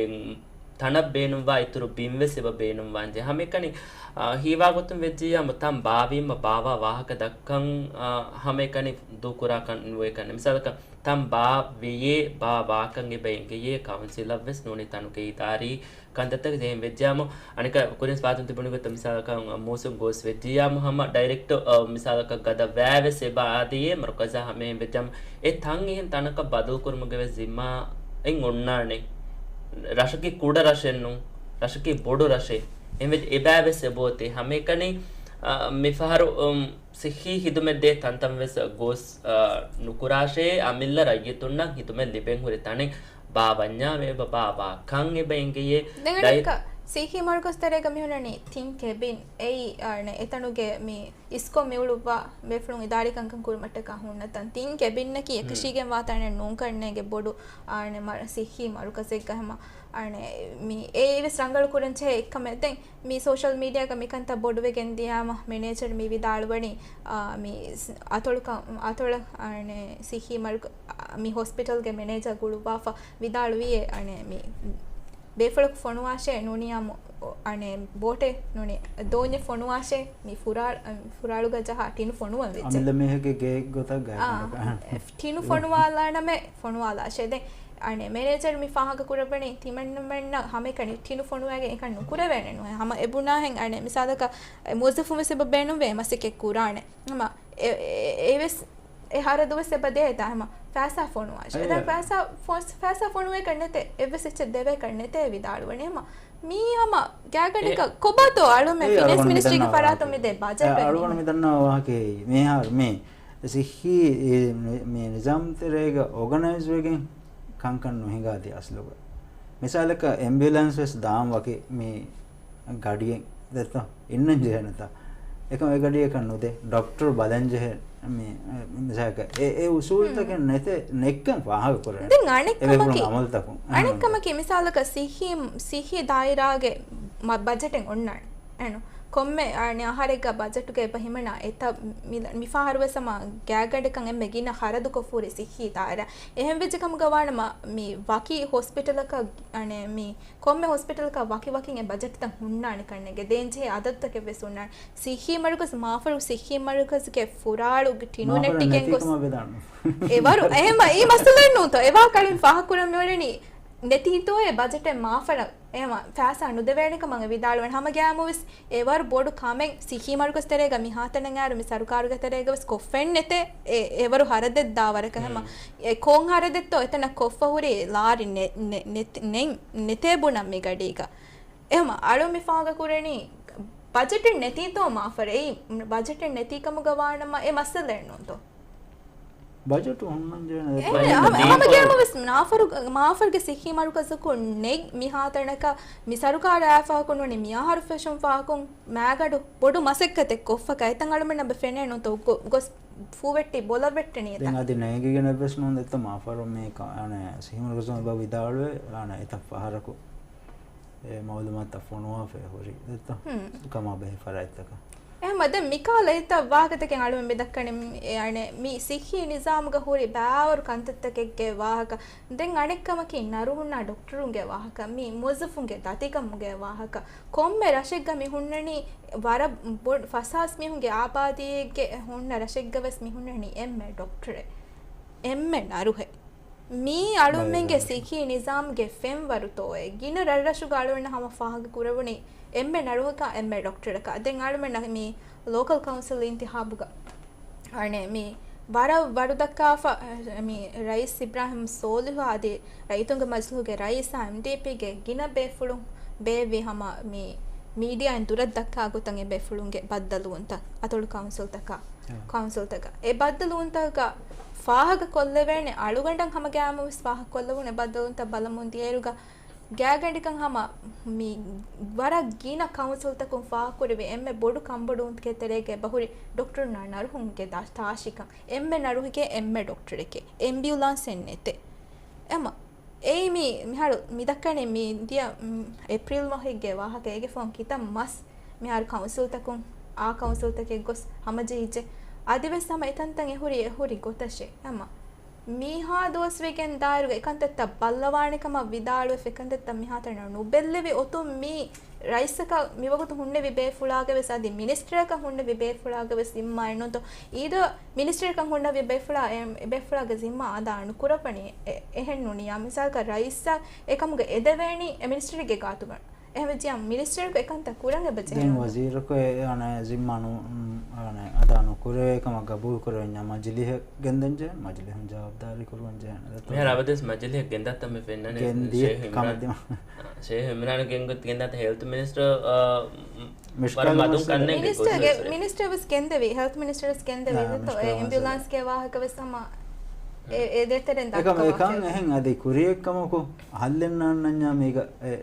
ތަނަށް ބޭނުންވާ އިތުރު ބިން ވެސް އެބަ ބޭނުންވާންޖެ. ހަމައެކަނި، އާ، ހީވާގޮތުން ވެއްޖިއްޔާމު ތަން ބާވީމަ ބާވާ ވާހަކަ ދައްކަން، އާ، ހަމައެކަނި ދޫކުރާކަށް ނުވޭ ކަން. މިސާލަކަށް ތަން ބާ ވެޔޭ، ބާ ވާކަން އެބަ އެނގެޔޭ ކައުންސިލަށް ވެސް ނޫނީ ތަނުގެ އިދާރީ ކަންތައްތަކެއް ޖެހެން ވެއްޖާމު، އަނެކަ ކުރިން ވާތުން ތިބުނި ގޮތަށް މިސާލަކަށް މޫސުން ގޯސް ވެއްޖިއްޔާމު ހަމަ ޑައިރެކްޓް، އަ، މިސާލަކަށް ގަދަ ވައި ވެސް އެބަ އާދިޔޭ މަރުކަޒާ ހަމައެހެން ވެއްޖާމު، އެ ތަން އެހެން ތަނަކަށް ބަދަލު ކުރުމުގެ ވެސް ޒިންމާ އެއް އޮންނާނެ. ރަށަކީ ކުޑަ ރަށެއް ނޫން، ރަށަކީ ބޮޑު ރަށެއް. އެހެން ވެއްޖެ އެބައި ވެސް އެބައޮތޭ. ހަމައެކަނި، އަ، މިފަހަރު، އު، ސިއްހީ ހިދުމަތް ދޭ ތަންތަން ވެސް ގޯސް، އަ، ނުކުރާށޭ، އަމިއްލަ ރައްޔިތުންނަށް ހިދުމަތް ލިބެން ހުރި ތަނެއް ބާ ވަންޏާ އެބަ ބާ ވާ ކަން އެބަ އެނގެޔޭ. ދެން ޑައި- އަނެއްކާ ސިއްހީ މަރުކަޒު ތެރޭގަ މި ހުންނަނީ ތިން ކެބިން. އެއީ، އަ، އެތަނުގެ މި އިސްކޮށް މި އުޅުއްވާ ބޭފުޅުން އިދާރީ ކަންކަން ކުރުމަށްޓަކާ ހުންނަ ތަން. ތިން ކެބިންއަކީ ހުން. އެކަށީގެން ވާ ތަނެއް ނޫން ކަންނޭނގެ ބޮޑު، އަ، އަނެއް މަ-، ސިއްހީ މަރުކަޒެއްގަ ހަމަ، އަ، އަނެއް މި އެއީ ވެސް ރަނގަޅު ކުރަން ޖެހޭ އެއްކަމެއް. ދެން މި ސޯޝަލް މީޑިއާގަ މިކަންތައް ބޮޑުވެގެން ދިޔާމަ، މެނޭޖަރު މި ވިދާޅުވަނީ، އާ، މި ސް-، އަތޮޅުކަ-، އަތޮޅަށް، އަނެއް، ސިއްހީ މަރުކަ-، އާ، މި ހޮސްޕިޓަލްގެ މެނޭޖަރ ގުޅުއްވާފަ ވިދާޅުވިއޭ، އަނެއް، މި ބޭފުޅަކު ފޮނުވާށޭ ނޫނިޔާމު، އަނެއް، ބޯޓެއް ނޫނި، ދޯންޏެއް ފޮނުވާށޭ، މި ފުރާ-، ފުރާޅުގަ ޖަހާ ޓިނު ފޮނުވަން ވެއްޖެ. އަމިއްލަ މީހެއްގެ ގެއެއް ގޮތަށް ގާތްގަނޑަކަށް. އާ، އެ، ޓިނު ފޮނުވާލާނަމޭ، ފޮނުވާލާށޭ. ދެން އަނެއް މެނޭޖަރު މި ފާހަގަ ކުރައްވަނީ ތިމަންނަމެންނަށް ހަމައެކަނި ޓިނު ފޮނުވައިގެން އެކަން ނުކުރެވޭނެ ނުހޭ. ހަމަ އެ ބުނާހެން އަނެއް މިސާލަކަށް އެ މުވައްޒަފުން ވެސް އެބަ ބޭނުންވޭ މަސައްކަތް ކުރާނެ. ހަމަ އެ، އެ، އެވެސް އެ ހަރަދު ވެސް އެބަ ދޭ ތާ ހަމަ ފައިސާ ފޮނުވާށޭ. އެ، ދެން އެ. ފައިސާ ފޮ-، ފައިސާ ފޮނުވޭކަށް ނެތޭ. އެއްވެސް އެއްޗެއް ދެވޭކަށް ނެތޭ ވިދާޅުވަނީ. ހަމަ މީ ހަމަ ގާތްގަނޑަކަށް އެ، ކޮބާތޯ އަޅުމެން އެ، ފިނޭންސް އަޅުގަނޑު މިނިސްޓްރީގެ މިދަންނަ ފަރާތުން ވާހަކަ. މި ދޭ ބަޖެޓް އެ، ވެ އަޅުގަނޑު މިދަންނަ ވާހަކަ މިހާރު މި ސިއްހީ، އެ، މި، މި ނިޒާމް ތެރޭގަ އޯގަނައިޒް ވެގެން ކަންކަން ނުހިނގާދި އަސްލުގަ. މިސާލަކަށް އެމްބިއުލަންސް ވެސް ދާން ވަކި މި ގަޑިއެއް ދެތޯ އިންނަން ޖެހޭނެތާ. އެކަމް އެ ގަޑިއަކަށް ނުދޭ. ޑޮކްޓަރު ބަލަން ޖެހޭ މި، މިސާލަކަށް އެ، އެ އުސޫލްތަކެއް ހުން. ނެތޭ، ނެއްކަން ފާހަގަ ކުރޭ. ދެން އަނެއް އެ ބޭފުޅުން ކަމަކީ، އަމަލުތަކުން. އަނެއް ކަމަކީ މިސާލަކަށް ސިއްހީ، ސިއްހީ ދާއިރާގެ މަ-، ބަޖެޓެއް އޮންނާނެ. އެނު. ކޮންމެ، އަނެއް އަހަރެއްގަ ބަޖެޓުގަ އެބަ ހިމަނާ އެތައް މި-، މިފަހަރު ވެސް ހަމަ ގާތްގަނޑަކަށް އެންމެ ގިނަ ޚަރަދުކޮށްފަ ހުރި ސިއްހީ ދާއިރާ. އެހެން ވެއްޖެ ކަމުގަ ވާނަމަ މި ވަކި ހޮސްޕިޓަލަކަށް، އަނެއް މި ކޮންމެ ހޮސްޕިޓަލަކަށް ވަކި ވަކިން އެ ބަޖެޓްތައް ހުންނާނެ ކަންނޭނގެ. ދޭންޖެހޭ އަދަދުތަކެއް ވެސް ހުންނާނެ. ސިއްހީ މަރުކަޒު، މާފަރު ސިއްހީ މަރުކަޒުގެ ފުރާޅު ޓިނު ނެއްޓިގެން ގޮސް. އެވަރު އެހެން އެ މައްސަލައެއް ނޫންތޯ. އެވާ ކަޅުން ފާހަގަކުރަން މިވަނީ ނެތީތޯއޭ ބަޖެޓެއް މާފަރަށް އެހެމަ ފައިސާ ނުދެވޭނެ ކަމަށް ވިދާޅުވެން ހަމަ ގައިމުވެސް އެވަރު ބޮޑު ކަމެއް ސިއްހީ މަރުކަޒު ތެރޭގަ މިހާތަނަށް އައިރު މި ސަރުކާރުގެ ތެރޭގަވެސް ކޮށްފައެއް ނެތޭ. އެ، އެވަރު ހަރަދެއް ދާ ވަރަކަށް ހަމަ އެ ކޮން ހަރަދެއްތޯ އެތަނަށް ކޮށްފަ ހުރީ ލާރި ނެ، ނެ، ނެތް، ނެތް، ނެތޭ ބުނަން މި ގަޑީގަ. އެހެމަ އަޅު މި ފާގަ ކުރަނީ ބަޖެޓެއް ނެތީތޯ މާފަރެއް. އެއީ ބަޖެޓެއް ނެތީ ކަމުގަ ވާނަމަ އެ މައްސަލައެއް ނޫންތޯ؟ ބަޖެޓު ހުންނަން ޖެހޭނެ އެ، ދެއްތޯ؟ ހަމަ ގައިމުވެސް ނާފަރު، މާފަރުގެ ސިއްހީ މަރުކަޒަކުން ނެތް މިހާތަނަކަށް މި ސަރުކާރާ ފަހަކުން ވަނީ މި އަހަރު ފެށުން ފަހަކުން މާގަޑު ބޮޑު މަސައްކަތެއް ކޮށްފަކަ އެތަން އަޅުމެންނަށް ފެނޭނުތޯ ގޮ، ގޮސް ފޫވެއްޓި ބޮލަށް ވެއްޓެނީ ދެން އެތަން. އަދި ނޭނގިގެނެއްވެސް ނޫން ދެއްތޯ މާފަރު މީ ކަ، އަނެ ސިއްހީ މަރުކަޒު ބަ ވިދާޅުވެ އަނެ އެތައް ފަހަރަކު އެ މައުލޫމާތުތައް ފޮނުވާފަ ހުރި ދެއްތޯ؟ ހުން. ކަމާ ބެހޭ ފަރާތްތަކަށް. އެހެމަ ދެން މިކާލަ އެތައް ވާހަކަތަކެއް އަޅުމެން މި ދައްކަނީ މި، އެ، އަނެ، މި ސިއްހީ ނިޒާމުގަ ހުރި ބާވަރު ކަންތައްތަކެއްގެ ވާހަކަ. ދެން އަނެއްކަމަކީ ނަރުހުންނާ ޑޮކްޓަރުންގެ ވާހަކަ، މި މުވައްޒަފުންގެ ދަތިކަމުގެ ވާހަކަ. ކޮންމެ ރަށެއްގަ މި ހުންނަނީ ވަރަށް ބޮޑު ފަސްހާސް މީހުންގެ އާބާދީއެއްގެ ހުންނަ ރަށެއްގަވެސް މި ހުންނަނީ އެންމެ ޑޮކްޓަރެއް، އެންމެ ނަރުހެއް. މީ އަޅުމެންގެ ސިއްހީ ނިޒާމްގެ ފެންވަރުތޯއޭ؟ ގިނަ ރަށްރަށުގަ އަޅުގަނޑަށް ހަމަ ފާހަގަ ކުރެވުނީ އެންމެ ނަރުހަކާ އެންމެ ޑޮކްޓަރަކާ. ދެން އަޅުމެންނަށް މި ލޯކަލް ކައުންސިލް އިންތިހާބުގަ އަނެ މި ވަރަށް ވަރުދައްކާފަ، މި ރައީސް އިބްރާހިމް ސޯލިހު އަދި ރައްޔިތުންގެ މަޖިލީހުގެ ރައީސާ އެމްޑީޕީގެ ގިނަ ބޭފުޅުން ބޭއްވި ހަމަ މި މީޑިއާއިން ދުރަށް ދައްކާ ގޮތަށް އެ ބޭފުޅުންގެ ބައްދަލުވުންތައް އަތޮޅު ކައުންސިލްތަކާ، ކައުންސިލްތަކަށް. އެ ބައްދަލުވުންތަކަށް ފާހަގަ ކޮށްލެވޭނެ އަޅުގަނޑަށް ހަމަ ގައިމުވެސް ފާހަގަ ކޮށްލެވުނު އެ ބައްދަލުވުންތައް ބަލަމުން ދިޔައިރުގަ ގާތްގަނޑަކަށް ހަމަ މި ވަރަށް ގިނަ ކައުންސިލްތަކުން ފާހަގަކުރެވި އެންމެ ބޮޑު ކަންބޮޑުވުންތަކެއް ތެރޭގަ އެބަހުރި ޑޮކްޓަރުންނާ ނަރުހުންގެ ދާ، ތާށިކަން. އެންމެ ނަރުހެކޭ އެންމެ ޑޮކްޓަރެކޭ. އެމްބިއުލާންސެއް ނެތޭ. އެމަ، އެއީ މި، މިހާރު މިދައްކަނީ މި ދިޔަ، މް، އޭޕްރީލް މަހެއްގެ ވާހަކަ. އޭގެ ފަހުން ކިތައް މަސް މިހާރު ކައުންސިލްތަކުން، އާ ކައުންސިލްތަކެއް ގޮސް ހަމަޖެހިއްޖެ. އަދިވެސް ހަމަ އެތަންތަން އެހުރި، އެހުރި ގޮތަށޭ. އެމަ، މީހާ ދުވަސްވެގެން ދާއިރުގަ އެކަންތައްތައް ބައްލަވާނެ ކަމަށް ވިދާޅުވެފަ އެކަންތައްތައް މިހާތަނަށް ނުބެއްލެވި އޮތުން މީ ރައީސަކަށް މިވަގުތު ހުންނެވި ބޭފުޅާގެ ވެސް އަދި މިނިސްޓަރަކަށް ހުންނެވި ބޭފުޅާގެ ވެސް ޒިންމާއެއް ނޫންތޯ؟ އީދަ މިނިސްޓަރަކަށް ހުންނެވި ބޭފުޅާ، އެ، އެ ބޭފުޅާގެ ޒިންމާ އަދާ ނުކުރައްވަނީ އެ، އެހެން ނޫނިއްޔާ. މިސާލަކަށް ރައީސަށް އެކަމުގެ އެދެވޭނީ އެ މިނިސްޓަރެއްގެ ގާތުގަ. އެހެންވެއްޖިއްޔާ މިނިސްޓަރަކު އެކަންތައް ކުރަން އެބަ ޖެހޭ ދެން ނޫންތޯ؟ ވަޒީރަކު އެ، އަނެ، ޒިންމާ ނު، އަނެ، އަދާ ނުކުރެވޭ ކަމަށް ގަބޫލު ކުރެވެންޏާ މަޖިލީހަށް ގެންދަން ޖެހޭ، މަޖިލީހުން ޖަވާބުދާރީ ކުރުވަން ޖެހޭނެ. މިހާރު އަބަދުވެސް މަޖިލީހަށް ގެންދާތަން މި ފެންނަނީ ގެންދިޔަ ޝޭހު އިމްރާން. ކަމެއް ދިމާ. ޝޭހު އިމްރާން ގެންގޮތް ގެންދާތަން ހެލްތު މިނިސްޓަރ، އާ، ވަރަށް މަދުން ކަންނޭނގެ މިނިސްޓަރގެ، ގޮތް ވެސް. މިނިސްޓަރ ވެސް ގެންދެވި، ހެލްތު މިނިސްޓަރ ވެސް ގެންދެވި. އާ، ދެއްތޯ؟ މިނިސްޓަރ އެ ވެސް އެމްބިއުލާންސްގެ ވާހަކަ ވެސް ހަމަ އެ، އެ ދޭތެރެން އެކަމަ، ދައްކަމަށް އެކަން އެ. އެހެން އަދި ކުރިއެއްކަމަކު ހައްލެއް ނާންނަންޏާ މީގަ އެ، އެ،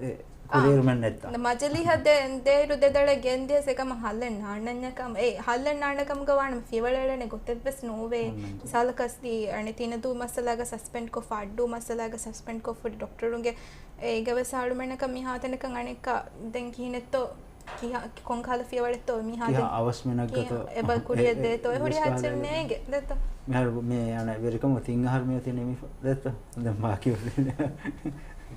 އެ، އާ. ކުރިއެރުމެއް ނެތްތާ؟ މަޖިލީހަށް ދޭ، ދޭއިރު ދެދަޅަ ގެންދިޔަސް އެކަމަ ހައްލެއް ނާންނަންޏަކަމަ، އެ، ހައްލެއް ނާންނަކަމުގަ ވާނަމަ ފިޔަވަޅެޅޭނެ ގޮތެއްވެސް ނޯވޭ. މިސާލަކަސް ދީ، އަނެ ތިނަދޫ މައްސަލާގަ ސަސްޕެންޑް ކޮށްފަ، އައްޑޫ މައްސަލާގަ ސަސްޕެންޑް ކޮށްފަ ޑޮކްޓަރުންގެ އޭގަވެސް އަޅުމެނަކަށް މިހާތަނަކަށް އަނެއްކާ ދެން ކިހިނެއްތޯ ކިހާ، ކޮންކަހަލަ ފިޔަވަޅެއްތޯ މިހާ ކިހާ ދެން އަވަސް މިނަށްގަތޯ ކިހާ އެބަ ކުރިއަށް ދޭތޯ އެ ހުރި ހައްޗެއް ނޭނގެ ދެއްތޯ. މިހާރު މި އަނެ ވެރިކަމު ތިން އަހަރު މިއޮތީ ނިމިފަ ދެއްތޯ. ދެން ބާކީ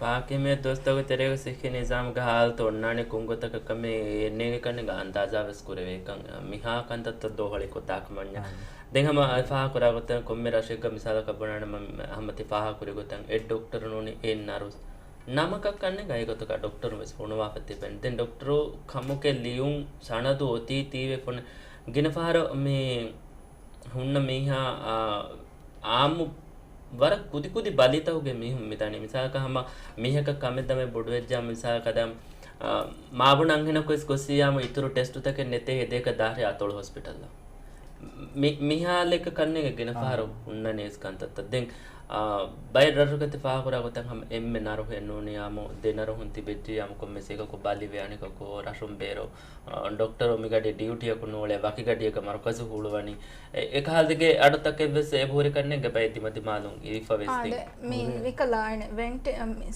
ބާކީ މި ދުވަސްތަކުގެ ތެރޭގަ ސިއްހީ ނިޒާމުގެ ހާލަތު އޮންނާނީ ކޮންގޮތަކަށް ކަމެއް އެންނޭނގެ ކަންނޭނގެ އަންދާޒާ ވެސް ކުރެވޭކަން މިހާ ކަންތައްތައް ދޯހަޅި ކޮށްދާކަމަންޏާ. ދެން ހަމަ އެ ފާހަގަކުރާ ގޮތަށް ކޮންމެ ރަށެއްގަ މިސާލަކަށް ބުނާނަމަ ހަމަ ތި ފާހަގަކުރި ގޮތަށް އެއް ޑޮކްޓަރު ނޫނީ އެއް ނަރުސް. ނަމަކަށް ކަންނޭނގެ އެގޮތަކަށް ޑޮކްޓަރު ވެސް ފޮނުވާފަ ތިބެން. ދެން ޑޮކްޓަރު ކަމުގެ ލިޔުން ސަނަދު އޮތީ ތީވެ ފޮނު ގިނަ ފަހަރަށް މި ހުންނަ މީހާ، އާ، އާއްމު ވަރަށް ކުދި ކުދި ބަލިތަކުގެ މީހުން މިދަނީ. މިސާލަކަށް ހަމަ މީހަކަށް ކަމެއް ދަމެއް ބޮޑުވެއްޖާ މިސާލަކަށް ދަމް، އާ، މާބުނަ އަންހެނަކު ވެސް ގޮއްސިޔާމު އިތުރު ޓެސްޓުތަކެއް ނެތޭ އެދޭކަށް ދާށޭ އަތޮޅު ހޮސްޕިޓަލަށް. މި، މިހާލެއްކަ ކަންނޭނގެ ގިނަ ފަހަރު ހުންނަނީސް ކަންތައްތައް. ދެން، އާ، ބައެއް ރަށުގަ ތި ފާހަގަކުރާ ގޮތަށް ހަމަ އެންމެ ނަރުހެއް ނޫނިއްޔާމު ދެ ނަރުހުން ތިބެއްޖިއްޔާމު ކޮންމެސް އެކަކު ބަލިވެ އަނެކަކު ރަށުން ބޭރު، އާ، ޑޮކްޓަރު މިގަޑި ޑިއުޓީއަކު ނޫޅޭ ވަކި ގަޑިއަކަށް މަރުކަޒު ހުޅުވަނީ. އެ، އެކަހަލަ ދެކެ އަޑުތަކެއްވެސް އެބަހުރި ކަންނޭނގެ ބައެއް ދިމަދިމާލުން އިވިފަވެސް ދެން. މި މިކަލާ އަނެ ވެންޓި،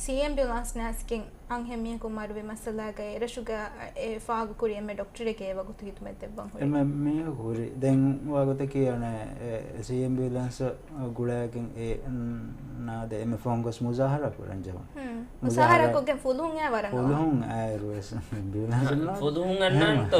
ސީ އެމްބިއުލާންސް ނާސްކިން އަންހެން މީހަކު މަރުވި މައްސަލާގައި އެރަށުގަ އެ ފާހަގަކުރި އެންމެ ޑޮކްޓަރެއްގެ އެ ވަގުތު ހިދުމަތް ދެއްވަން ހުރި. އެންމެ މީހަކު ހުރި. ދެން ވާގޮތަކީ އަނެއް ސީ އެމްބިއުލަންސް ގުޅައިގެން އެ ނާދެ އެންމެ ފަހުން ގޮސް މުޒާހަރާ ކުރަން ޖެހުނު. ހުން. މުޒާހަރާ މުޒާހަރާ ކޮށްގެން ފުލުހުން އައި ވަރަށް ފުލުހުން އައިރުވެސް އެމްބިއުލަންސް ފުލުހުން އަންނާން ތޯ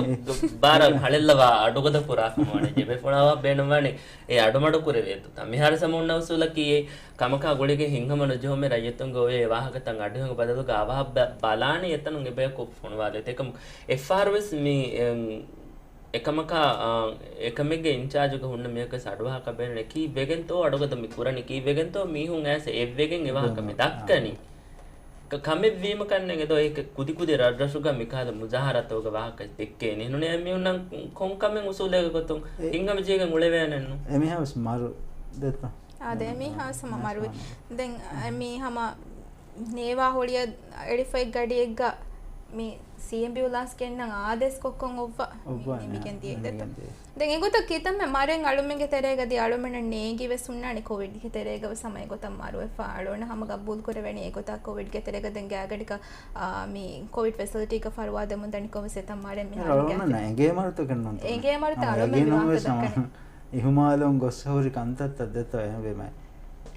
ބާރަށް ހަޅެއްލަވާ އަޑުގަދަ ކުރާ ކަމާނެ ޖެބޭފުޅާވާ ބޭނުންވާނެ. އެ އަޑުމަޑު ކުރެވޭތޯ. ތަ މިހާރު ސަމުންނަ އުސޫލަކީ އެ ކަމަކާ ގުޅިގެން ހިތްހަމަ ނުޖެހުމެއް ރައްޔިތުންގެ އޮވޭ ވާހަކަތައް އަޑުއެހުމުގެ ބަދަލުގަ އަވަހަށް ބަ-، ބަލާނެ އެތަނުން އެބަޔަކު ފޮނުވާލޭތޯ. އެކަމު އެއްފަހަރުވެސް މި، އެ، އެކަމަކާ، އާ، އެކަމެއްގެ އިންޗާޖުގަ ހުންނަ މީހަކަސް އަޑުއަހާކަށް ބޭނުން ކީއްވެގެންތޯ އަޑުގަދަ މި ކުރަނީ ކީއްވެގެންތޯ މީހުން އައިސް އެއްވެގެން އެ ވާހަކަ މި ދައްކަނީ. ކަ-، ކަމެއް ވީމަ ކަންނެނގެ ދޯ އެ ކުދި ކުދި ރަށްރަށުގަ މިކަހަލަ މުޒާހަރާތަކުގެ ވާހަކަ ދެއްކޭނެ. ނޫނޭ މީހުންނަށް ކޮން ކަމެއް އުސޫލެއްގެ ގޮތުން އެ-، ހިތްހަމަ ޖެހިގެން އުޅެވޭނެއްނު. އެމީހާވެސް މަރު ދެއްތަ؟ އާދެ، އެމީހާވެސް ހަމަ މަރުވި. ދެން އެމީ ހަމަ ނޭވާ ހޮޅިއަށް އެޅިފައި ގަޑިއެއްގަ މި ސީ އެމްބިއުލާންސް ގެންނަން އާދޭސް ކޮށްކޮށް އޮއްވަ އޮއްވަ މި-، މިގެން ދިޔައީ ދެއްތަ؟ ދެން އެގޮތަށް ކިތަންމެ މަރެއް އަޅުމެންގެ ތެރޭގަ ދިޔަ އަޅުމެންނަށް ނޭނގިވެސް ހުންނާނެ ކޮވިޑްގެ ތެރޭގަ ވެސް ހަމަ އެގޮތަށް މަރުވެފަ. އަޅުން ހަމަ ގަބޫލު ކުރެވެނީ އެގޮތަށް ކޮވިޑްގެ ތެރޭގަ ދެން ގާގަޑިކަ، އާ، މި ކޮވިޑް ފެސިލިޓީގަ ފަރުވާ ދެމުން ދަނިކޮށް ވެސް އެތަން މަރެއް މިހާރު އަޅުމެންނަށް އެނގޭ މަރުތަކެއް ނޫންތަ؟ އެނގޭ މަރުތައް އަޅުމެން ވާހަކަ ދައްކަނީ. އިހުމާލުން ގޮސް ހުރި ކަންތައްތައް ދެއްތޯ އެހެންވީމަ.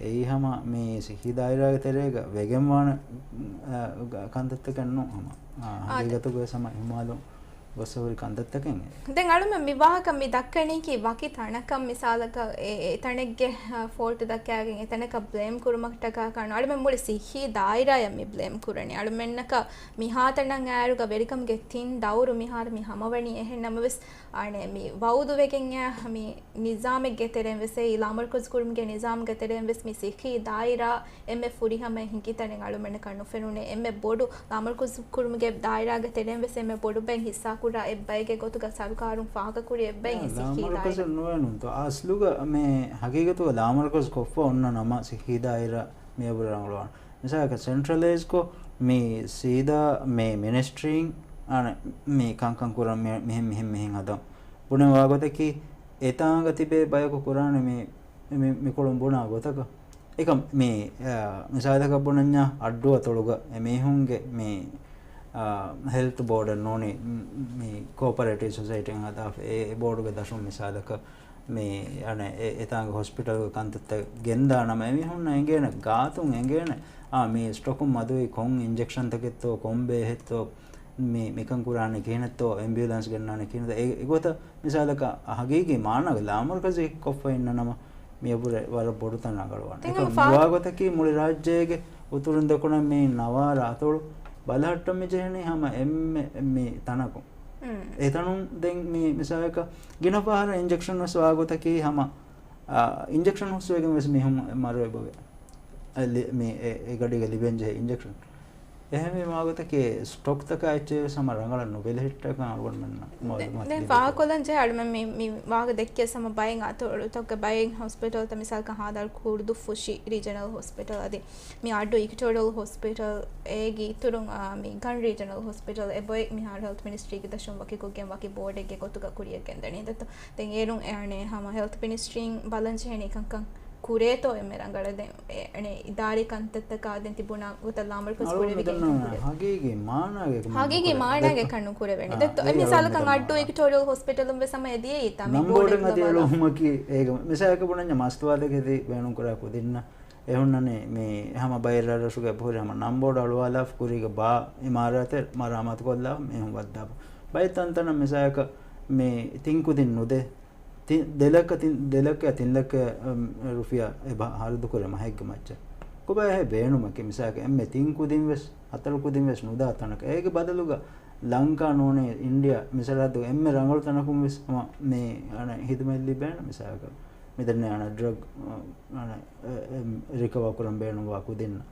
އެއީ ހަމަ މި ސިއްހީ ދާއިރާގެ ތެރޭގަ ވެގެންވާނެ، އަ، ކަންތައްތަކެއް ނޫން ހަމަ. އާ، އާދެ. ހަގީގަތުގަ ވެސް ހަމަ އިހުމާލުން ގޮސް ހުރި ކަންތައްތަކެއް. ދެން އަޅުމެން މި ވާހަކަ މި ދައްކަނީކީ ވަކި ތަނަކަށް މިސާލަކަށް އެ، އެ ތަނެއްގެ، އަ، ފޯލްޓް ދައްކާގެން އެ ތަނަކަށް ބްލޭމް ކުރުމަށްޓަކާ ކާނު. އަޅުމެން މުޅި ސިއްހީ ދާއިރާއަށް މި ބްލޭމް ކުރަނީ. އަޅުމެންނަކަށް މިހާތަނަށް އައިރުގަ ވެރިކަމުގެ ތިން ދައުރު މިހާރު މި ހަމަވަނީ. އެހެން ނަމަވެސް، އަނެއް މި ވައުދުވެގެން އެ މި ނިޒާމެއްގެ ތެރެއިން ވެސް، އެއީ ލާމަރުކަޒު ކުރުމުގެ ނިޒާމުގެ ތެރެއިން ވެސް މި ސިއްހީ ދާއިރާ އެންމެ ފުރިހަމައެއް ހިނގި ތަނެއް އަޅުމެންނަކަށް ނުފެނުނޭ. އެންމެ ބޮޑު ލާމަރުކަޒު ކުރުމުގެ ދާއިރާގެ ތެރެއިން ވެސް އެންމެ ބޮޑު ބައެއް ހިއްސާކުރާ އެއް ބައެއްގެ ގޮތުގަ ސަރުކާރުން ފާހަގަކުރި އެއް ބައެއް ސިއްހީ ދާއިރާ. ލާމަރުކަޒު ނުވެނުންތޯ. އަސްލުގަ މި ހަގީގަތުގަ ލާމަރުކަޒު ކޮށްފަ އޮންނަ ނަމަ ސިއްހީ ދާއިރާ މިއަށްވުރެ ރަނގަޅުވާނެ. މިސާލަކަށް ސެންޓްރަލައިޒްކޮށް މި ސީދާ މި މިނިސްޓްރީން އަނެއް މި ކަންކަން ކުރަން މި-، މިހެން މިހެން މިހެން ހަދަން ބުނެ ވާގޮތަކީ އެތާނގަ ތިބޭ ބަޔަކު ކުރާނެ މި، މި، މިކޮޅުން ބުނާ ގޮތަކަށް. އެކަމް މި، އަ، މިސާލަކަށް ބުނަންޏާ އައްޑުއަތޮޅުގަ އެމީހުންގެ މި، އަ، ހެލްތު ބޯޑެއް ނޫނީ މި ކޯޕަރޭޓިވް ސޮސައިޓީން ހަދާފަ އެ، އެ ބޯޑުގެ ދަށުން މިސާލަކަށް މި އަނެއް އެ، އެތާނގެ ހޮސްޕިޓަލްގެ ކަންތައްތައް ގެންދާނަމަ އެމީހުންނަށް އެނގޭނެ ގާތުން އެނގޭނެ އާ މި ސްޓްރޮކުން މަދުވީ ކޮން އިންޖެކްޝަންތަކެއްތޯ، ކޮން ބޭހެއްތޯ، މި، މިކަން ކުރާނެ ކިހިނެއްތޯ، އެމްބިއުލަންސް ގެންނާނެ ކިހިނެއްތޯ، އެ، އެގޮތަށް މިސާލަކަށް ހަގީގީ މާނާގެ ލާމަރުކަޒީ ކޮށްފަ އިންނަނަމަ މިއަށްވުރެ ވަރަށް ބޮޑު ތަން ރަނގަޅުވާނެ. އެކަމް މިވާގޮތަކީ މުޅި ރާއްޖޭގެ އުތުރުން ދަކުނަށް މި ނަވާރަ އަތޮޅު ބަލަހައްޓަން މި ޖެހެނީ ހަމަ އެންމެ މި ތަނަކުން. އެތަނުން ދެން މި މިސާލަކަށް ގިނަ ފަހަރަށް އިންޖެކްޝަން ވެސް ވާގޮތަކީ ހަމަ، އާ، އިންޖެކްޝަން ހުސްވެގެން ވެސް މީހުން މަރުވެބަވޭ. އެ ލި-، މި އެ، އެ ގަޑީގަ ލިބެންޖެހޭ އިންޖެކްޝަން. އެހެންވީމާ ވާގޮތަކީ ސްޓްރޮކްތަކާ އެއްޗެއް ވެސް ހަމަ ރަނގަޅަށް ނުބެލެހިއްޓާކަން އަޅުގަނޑުމެންނަށް މަ-، ދެ-، މަ-، ދެން ލިބޭ. ފާހަގަކޮށްލަން ޖެހޭ އަޅުމެން މި، މި ވާހަކަ ދެއްކިޔަސް ހަމަ ބައެއް އަތޮޅުތަކުގެ ބައެއް ހޮސްޕިޓަލްތައް މިސާލަކަށް ހާދަ ކުރުދުފުށި ރީޖަނަލް ހޮސްޕިޓަލް އަދި މި އައްޑޫ އިކްޓޯރިއަލް ހޮސްޕިޓަލް އޭގެ އިތުރުން، އާ، މި ގަން ރީޖަނަލް ހޮސްޕިޓަލް އެބައޮތް މިހާރު ހެލްތް މިނިސްޓްރީގެ ދަށުން ވަކިކޮށްގެން ވަކި ބޯޑެއްގެ ގޮތުގަ ކުރިއަށް ގެންދަނީ. ދެއްތޯ؟ ދެން އޭރުން އެ އަނެއް ހަމަ ހެލްތް މިނިސްޓްރީން ބަލަން ޖެހެނީ ކަންކަން ކުރޭތޯ އެންމެ ރަނގަޅަށް ދެން އެ އަނެއް އިދާރީ ކަންތައްތަކާ ދެން ތިބުނާ ގޮތަށް ލާމަރުކަޒު ކުރެވިގެން ހަގީގީ މާނާގެ ކަން ހަގީގީ ނުކުރޭ. މާނާގެ ދެއްތޯ؟ ކަން ނުކުރެވޭނެ. އާ، ދެއްތޯ؟ އެ އެ މިސާލަކަށް އަޅުގަނޑު އައްޑޫ އިކްޓޯރިއަލް ހޮސްޕިޓަލުން ވެސް ހަމަ އެ ދިޔައީތާ މި ނަން ބޯޑެއް ބޯޑެއް އަދި ލަވާލާ. އެޅުވުމަކީ އޭގަ މިސާލަކަށް ބުނަންޏާ މަސްތުވާލެއްގަ ތި ބޭނުން ކުރާ ކުދިންނަށް އެ ހުންނަނީ މި ހަމަ ބައެއް ރަށްރަށުގަ އެބަހުރި ހަމަ ނަން ބޯޑު އަޅުވާލާފަ ކުރީގެ ބާ އިމާރާތެއް މަރާމާތުކޮށްލާފަ މީހުން ވައްދާފަ. ބައެއް ތަންތަނަށް މިސާލަކަށް މި ތިން ކުދިން ނުދޭ. ތި-، ދެ ލައްކަ ތިން، ދެ ލައްކަ ތިން ލައްކަ، އަމް، ރުފިޔާ އެބަ ހަރަދުކުރޭ މަހެއްގެ މައްޗަށް. ކޮބާ އެހެން ބޭނުމަކީ؟ މިސާލަކަށް އެންމެ ތިން ކުދިން ވެސް، ހަތަރު ކުދިން ވެސް ނުދާ ތަނަކަށް. އޭގެ ބަދަލުގަ ލަންކާ ނޫނީ އިންޑިޔާ މި ސަރަހައްދުގެ އެންމެ ރަނގަޅު ތަނަކުން ވެސް ހަމަ މި އަނެއް ހިދުމަތް ލިބޭނެ. މިސާލަކަށް މިދެންނެ އަނެއް ޑްރަގް، އަނެއް، އެ، އެ، ރިކަވާ ކުރަން ބޭނުންވާ ކުދިންނަށް.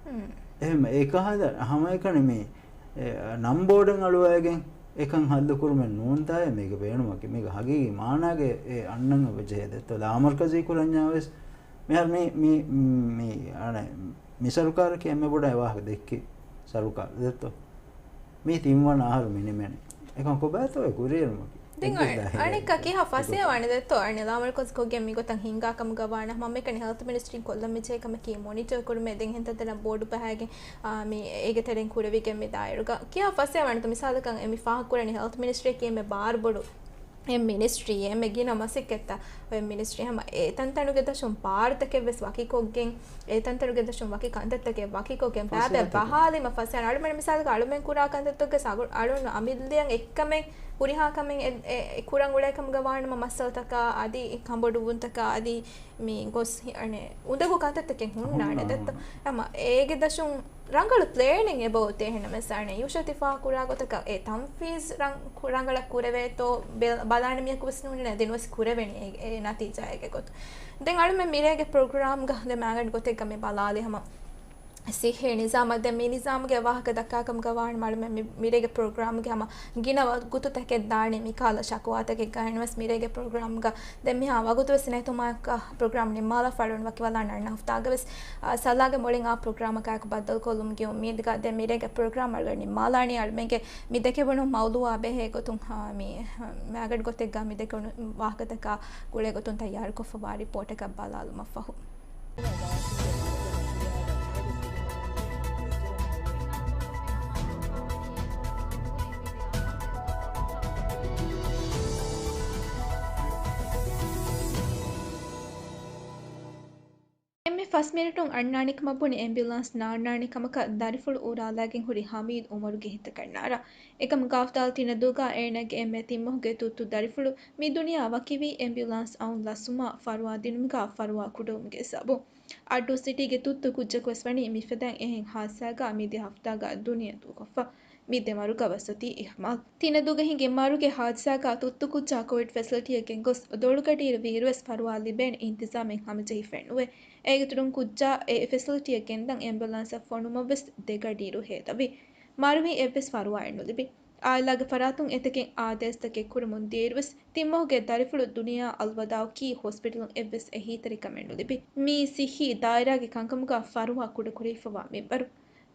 އެހެން އެކަހަލަ ހަމައެކަނި މި އެ، ނަން ބޯޑެއް އަޅުވައިގެން އެކަން ހައްލު ކުރުމެއް ނޫންތާއޭ މީގެ ބޭނުމަކީ. މީގެ ހަގީގީ މާނާގެ އެ އަންނަން އެބަ ޖެހޭ ދެއްތޯ؟ ލާމަރުކަޒީ ކުރަންޏާ ވެސް މިހާރު މި، މި، މި، އަނެއް، މި ސަރުކާރަކީ އެންމެ ބޮޑަށް އެ ވާހަކަ ދެއްކި ސަރުކާރު ދެއްތޯ؟ މީ ތިންވަނަ އަހަރު މި ނިމެނީ. އެކަން ކޮބާތޯ އެ ކުރިއެރުމަކީ؟ ދެން އަ-، އަނެއްކާ ކިހާ ފަސޭހަވާނެ ދެއްތޯ؟ އަނެއް ލާމަރުކަޒު ކޮށްގެން މިގޮތަށް ހިންގާ ކަމުގަ ވާނަމަ، ހަމައެކަނި ހެލްތު މިނިސްޓްރީން ކޮށްލަން މިޖެހޭ ކަމަކީ މޮނިޓަރ ކުރުމޭ. ދެން އެހެން ތަންތަނަށް ބޯޑު ބަހައިގެން، އާ، މި އޭގެ ތެރެއިން ކުރެވިގެން މި ދާއިރުގަ ކިހާ ފަސޭހަވާނެތޯ؟ މިސާލަކަށް އެ މި ފާހަގަކުރަނީ ހެލްތު މިނިސްޓްރީއަކީ އެންމެ ބާރުބޮޑު އެ މިނިސްޓްރީ، އެންމެ ގިނަ މަސައްކަތްތައް އޮތް މިނިސްޓްރީ. ހަމަ އެ ތަންތަނުގެ ދަށުން ބާރުތަކެއް ވެސް ވަކިކޮށްގެން، އެ ތަންތަނުގެ ދަށުން ވަކި ކަންތައްތަކެއް ވަކިކޮށްގެން ބައިބައި ފަސޭހަ ބަހާލީމަ ފަސޭހަ. އަޅުމެން މިސާލަކަށް އަޅުމެން ކުރާ ކަންތައްތަކުގެ ސަގު-، އަޅުން އަމިއްލައަށް އެއްކަމެއް، ހުރިހާ ކަމެއް އެ، އެ، އެ ކުރަން އުޅޭ ކަމުގަ ވާނަމަ މައްސަލަތަކާ އަދި ކަނބޮޑުވުންތަކާ އަދި މި ގޮސް އަނެއް އުނދަގޫ ކަންތައްތަކެއް ހުންނާނެ ދެއްތޯ؟ ހަމަ އޭގެ ދަށުން ރަނގަޅު ޕްލޭނިން އެބައޮތޭ. އެހެންނަމަވެސް އަނެއް ޔޫޝަތި ފާހަގަކުރާ ގޮތަކަށް އެ ތަންފީޒް ރަން-، ކު-، ރަނގަޅަށް ކުރެވޭތޯ ބެ-، ބަލާނެ މީހަކު ވެސް ނޫން. ދެން ވެސް ކުރެވެނީ އެ، އެ ނަތީޖާއެއްގެ ގޮތުން. ދެން އަޅުމެން މިރޭގެ ޕްރޮގްރާމްގަ ދެ މާގަނޑު ގޮތެއްގަ މި ބަލާލި ހަމަ ސިއްހީ ނިޒާމަށް ދެން މި ނިޒާމްގެ ވާހަކަ ދައްކާކަމުގަ ވާނަމަ އަޅުމެން މި-، މިރޭގެ ޕްރޮގްރާމްގެ ހަމަ ގިނަ ވަގުތުތަކެއް ދާނީ މިކަހަލަ ޝަކުވާތަކެއްގަ. އެހެންނަމަވެސް މިރޭގެ ޕްރޮގްރާމްގަ ދެން މިހާ ވަގުތު ވެސް ނެތުމާއެކު ޕްރޮގްރާމް ނިންމާލާފަ އަޅުން ވަކިވަލާނަން ހަފްތާގަ ވެސް، އާ، ސަލާގެ މުޅިން އާ ޕްރޮގްރާމަކާއެކު ބައްދަލުކޮށްލުމުގެ އުއްމީދުގަ ދެން މިރޭގެ ޕްރޮގްރާމް އަޅުގަނޑު ނިންމާލާނީ. އަޅުމެންގެ މި ދެކެވުނު މައުލޫއާ ބެހޭ ގޮތުން، އާ، މި، މާގަނޑު ގޮތެއްގަ މި ދެކެވުނު ވާހަކަތަކާ ގުޅޭ ގޮތުން ތައްޔާރުކޮށްފަވާ ރިޕޯޓަކަށް ބަލާލުމަށްފަހު. އެންމެ ފަސް މިނެޓުން އަންނާނެ ކަމަށް ބުނި އެމްބިއުލާންސް ނާންނާނެ ކަމަކަށް ދަރިފުޅު އުރާލާގެން ހުރި ހަމީދު އުމަރުގެ ހިތަކަށް ނާރާ. އެކަމުގަ ހަފްތާ ތިނަދޫގަ އޭނާގެ އެންމެ ތިންމަހުގެ ތުއްތު ދަރިފުޅު މި ދުނިޔެއާ ވަކިވީ އެމްބިއުލާންސް އައުން ލަސްވުމާ ފަރުވާ ދިނުމުގަ ފަރުވާ ކުޑަވުމުގެ ސަބަބުން. އައްޑޫ ސިޓީގެ ތުއްތު ކުއްޖަކު ވެސް ވަނީ މިފަދައިން އެހެން ހާދިސާގަ މިދިޔަ ހަފްތާގަ ދުނިޔެ ދޫކޮށްފަ. މި ދެ މަރުގަ ވަސް އޮތީ އިހުމާލް. ތިނަދޫގަ ހިނގި މަރުގެ ހާދިސާގަ ތުއްތު ކުއްޖާ ކޮވިޑް ފެސިލިޓީއަށް ގެންގޮސް ދޮޅުގަޑިއިރު ވީއިރުވެސް ފަރުވާ ލިބޭނެ އިންތިޒާމެއް ހަމަޖެހިފައެއް ނުވޭ. އޭގެ ތުރުން ކުއްޖާ އެ ފެސިލިޓީއަށް ގެންދަން އެމްބިއުލާންސަށް ފޮނުއްމަށްވެސް ދެގަޑިއިރު ހޭދަވި. މަރުވީ އެއްވެސް ފަރުވާއެއް ނުލިބި. އާއިލާގެ ފަރާތުން އެތަކެއް އާދޭސްތަކެއް ކުރަމުން ދިޔައިރުވެސް ތިންމަހުގެ ދަރިފުޅު ދުނިޔެއާ އަލްވަދާއު ކީ ހޮސްޕިޓަލުން އެއްވެސް އެހީތެރިކަމެއް ނުލިބި. މީ ސިއްހީ ދާއިރާގެ ކަންކަމުގަ ފަރުވާ ކުޑަކުރެވިފަވާ މިންވަރު.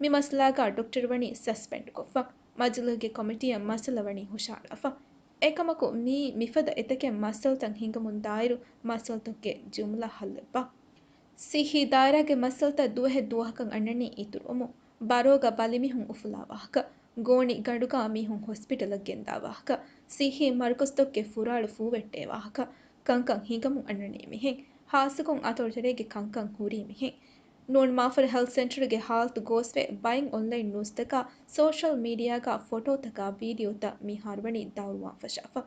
މި މައްސަލާގަ ޑޮކްޓަރު ވަނީ ސަސްޕެންޑްކޮށްފަ. މަޖިލީހުގެ ކޮމިޓީއަށް މައްސަލަ ވަނީ ހުށަހަޅާފަ. އެކަމަކު މީ މިފަދަ އެތަކެއް މައްސަލަތައް ހިނގަމުން ދާއިރު މައްސަލަތަކުގެ ޖުމްލަ ހައްލެއްބާ؟ ސިއްހީ ދާއިރާގެ މައްސަލަތައް ދުވަހެއް ދުވަހަކަށް އަންނަނީ އިތުރުވަމުން. ބަރޯގަ ބަލިމީހުން އުފުލާ ވާހަކަ، ގޯނި ގަނޑުގަ މީހުން ހޮސްޕިޓަލަށް ގެންދާ ވާހަކަ، ސިއްހީ މަރުކަޒުތަކުގެ ފުރާޅު ފޫވެއްޓޭ ވާހަކަ، ކަންކަން ހިނގަމުން އަންނަނީ މިހެން. ހާއްސަކޮށް އަތޮޅުތެރޭގެ ކަންކަން ހުރީ މިހެން. ނޫން މާފަރު ހެލްތު ސެންޓަރުގެ ހާލަތު ގޯސްވެ ބައެއް އޮންލައިން ނޫސްތަކާ ސޯޝަލް މީޑިއާގަ ފޮޓޯތަކާ ވީޑިއޯތައް މިހާރު ވަނީ ދައުރުވާން ފަށާފަ.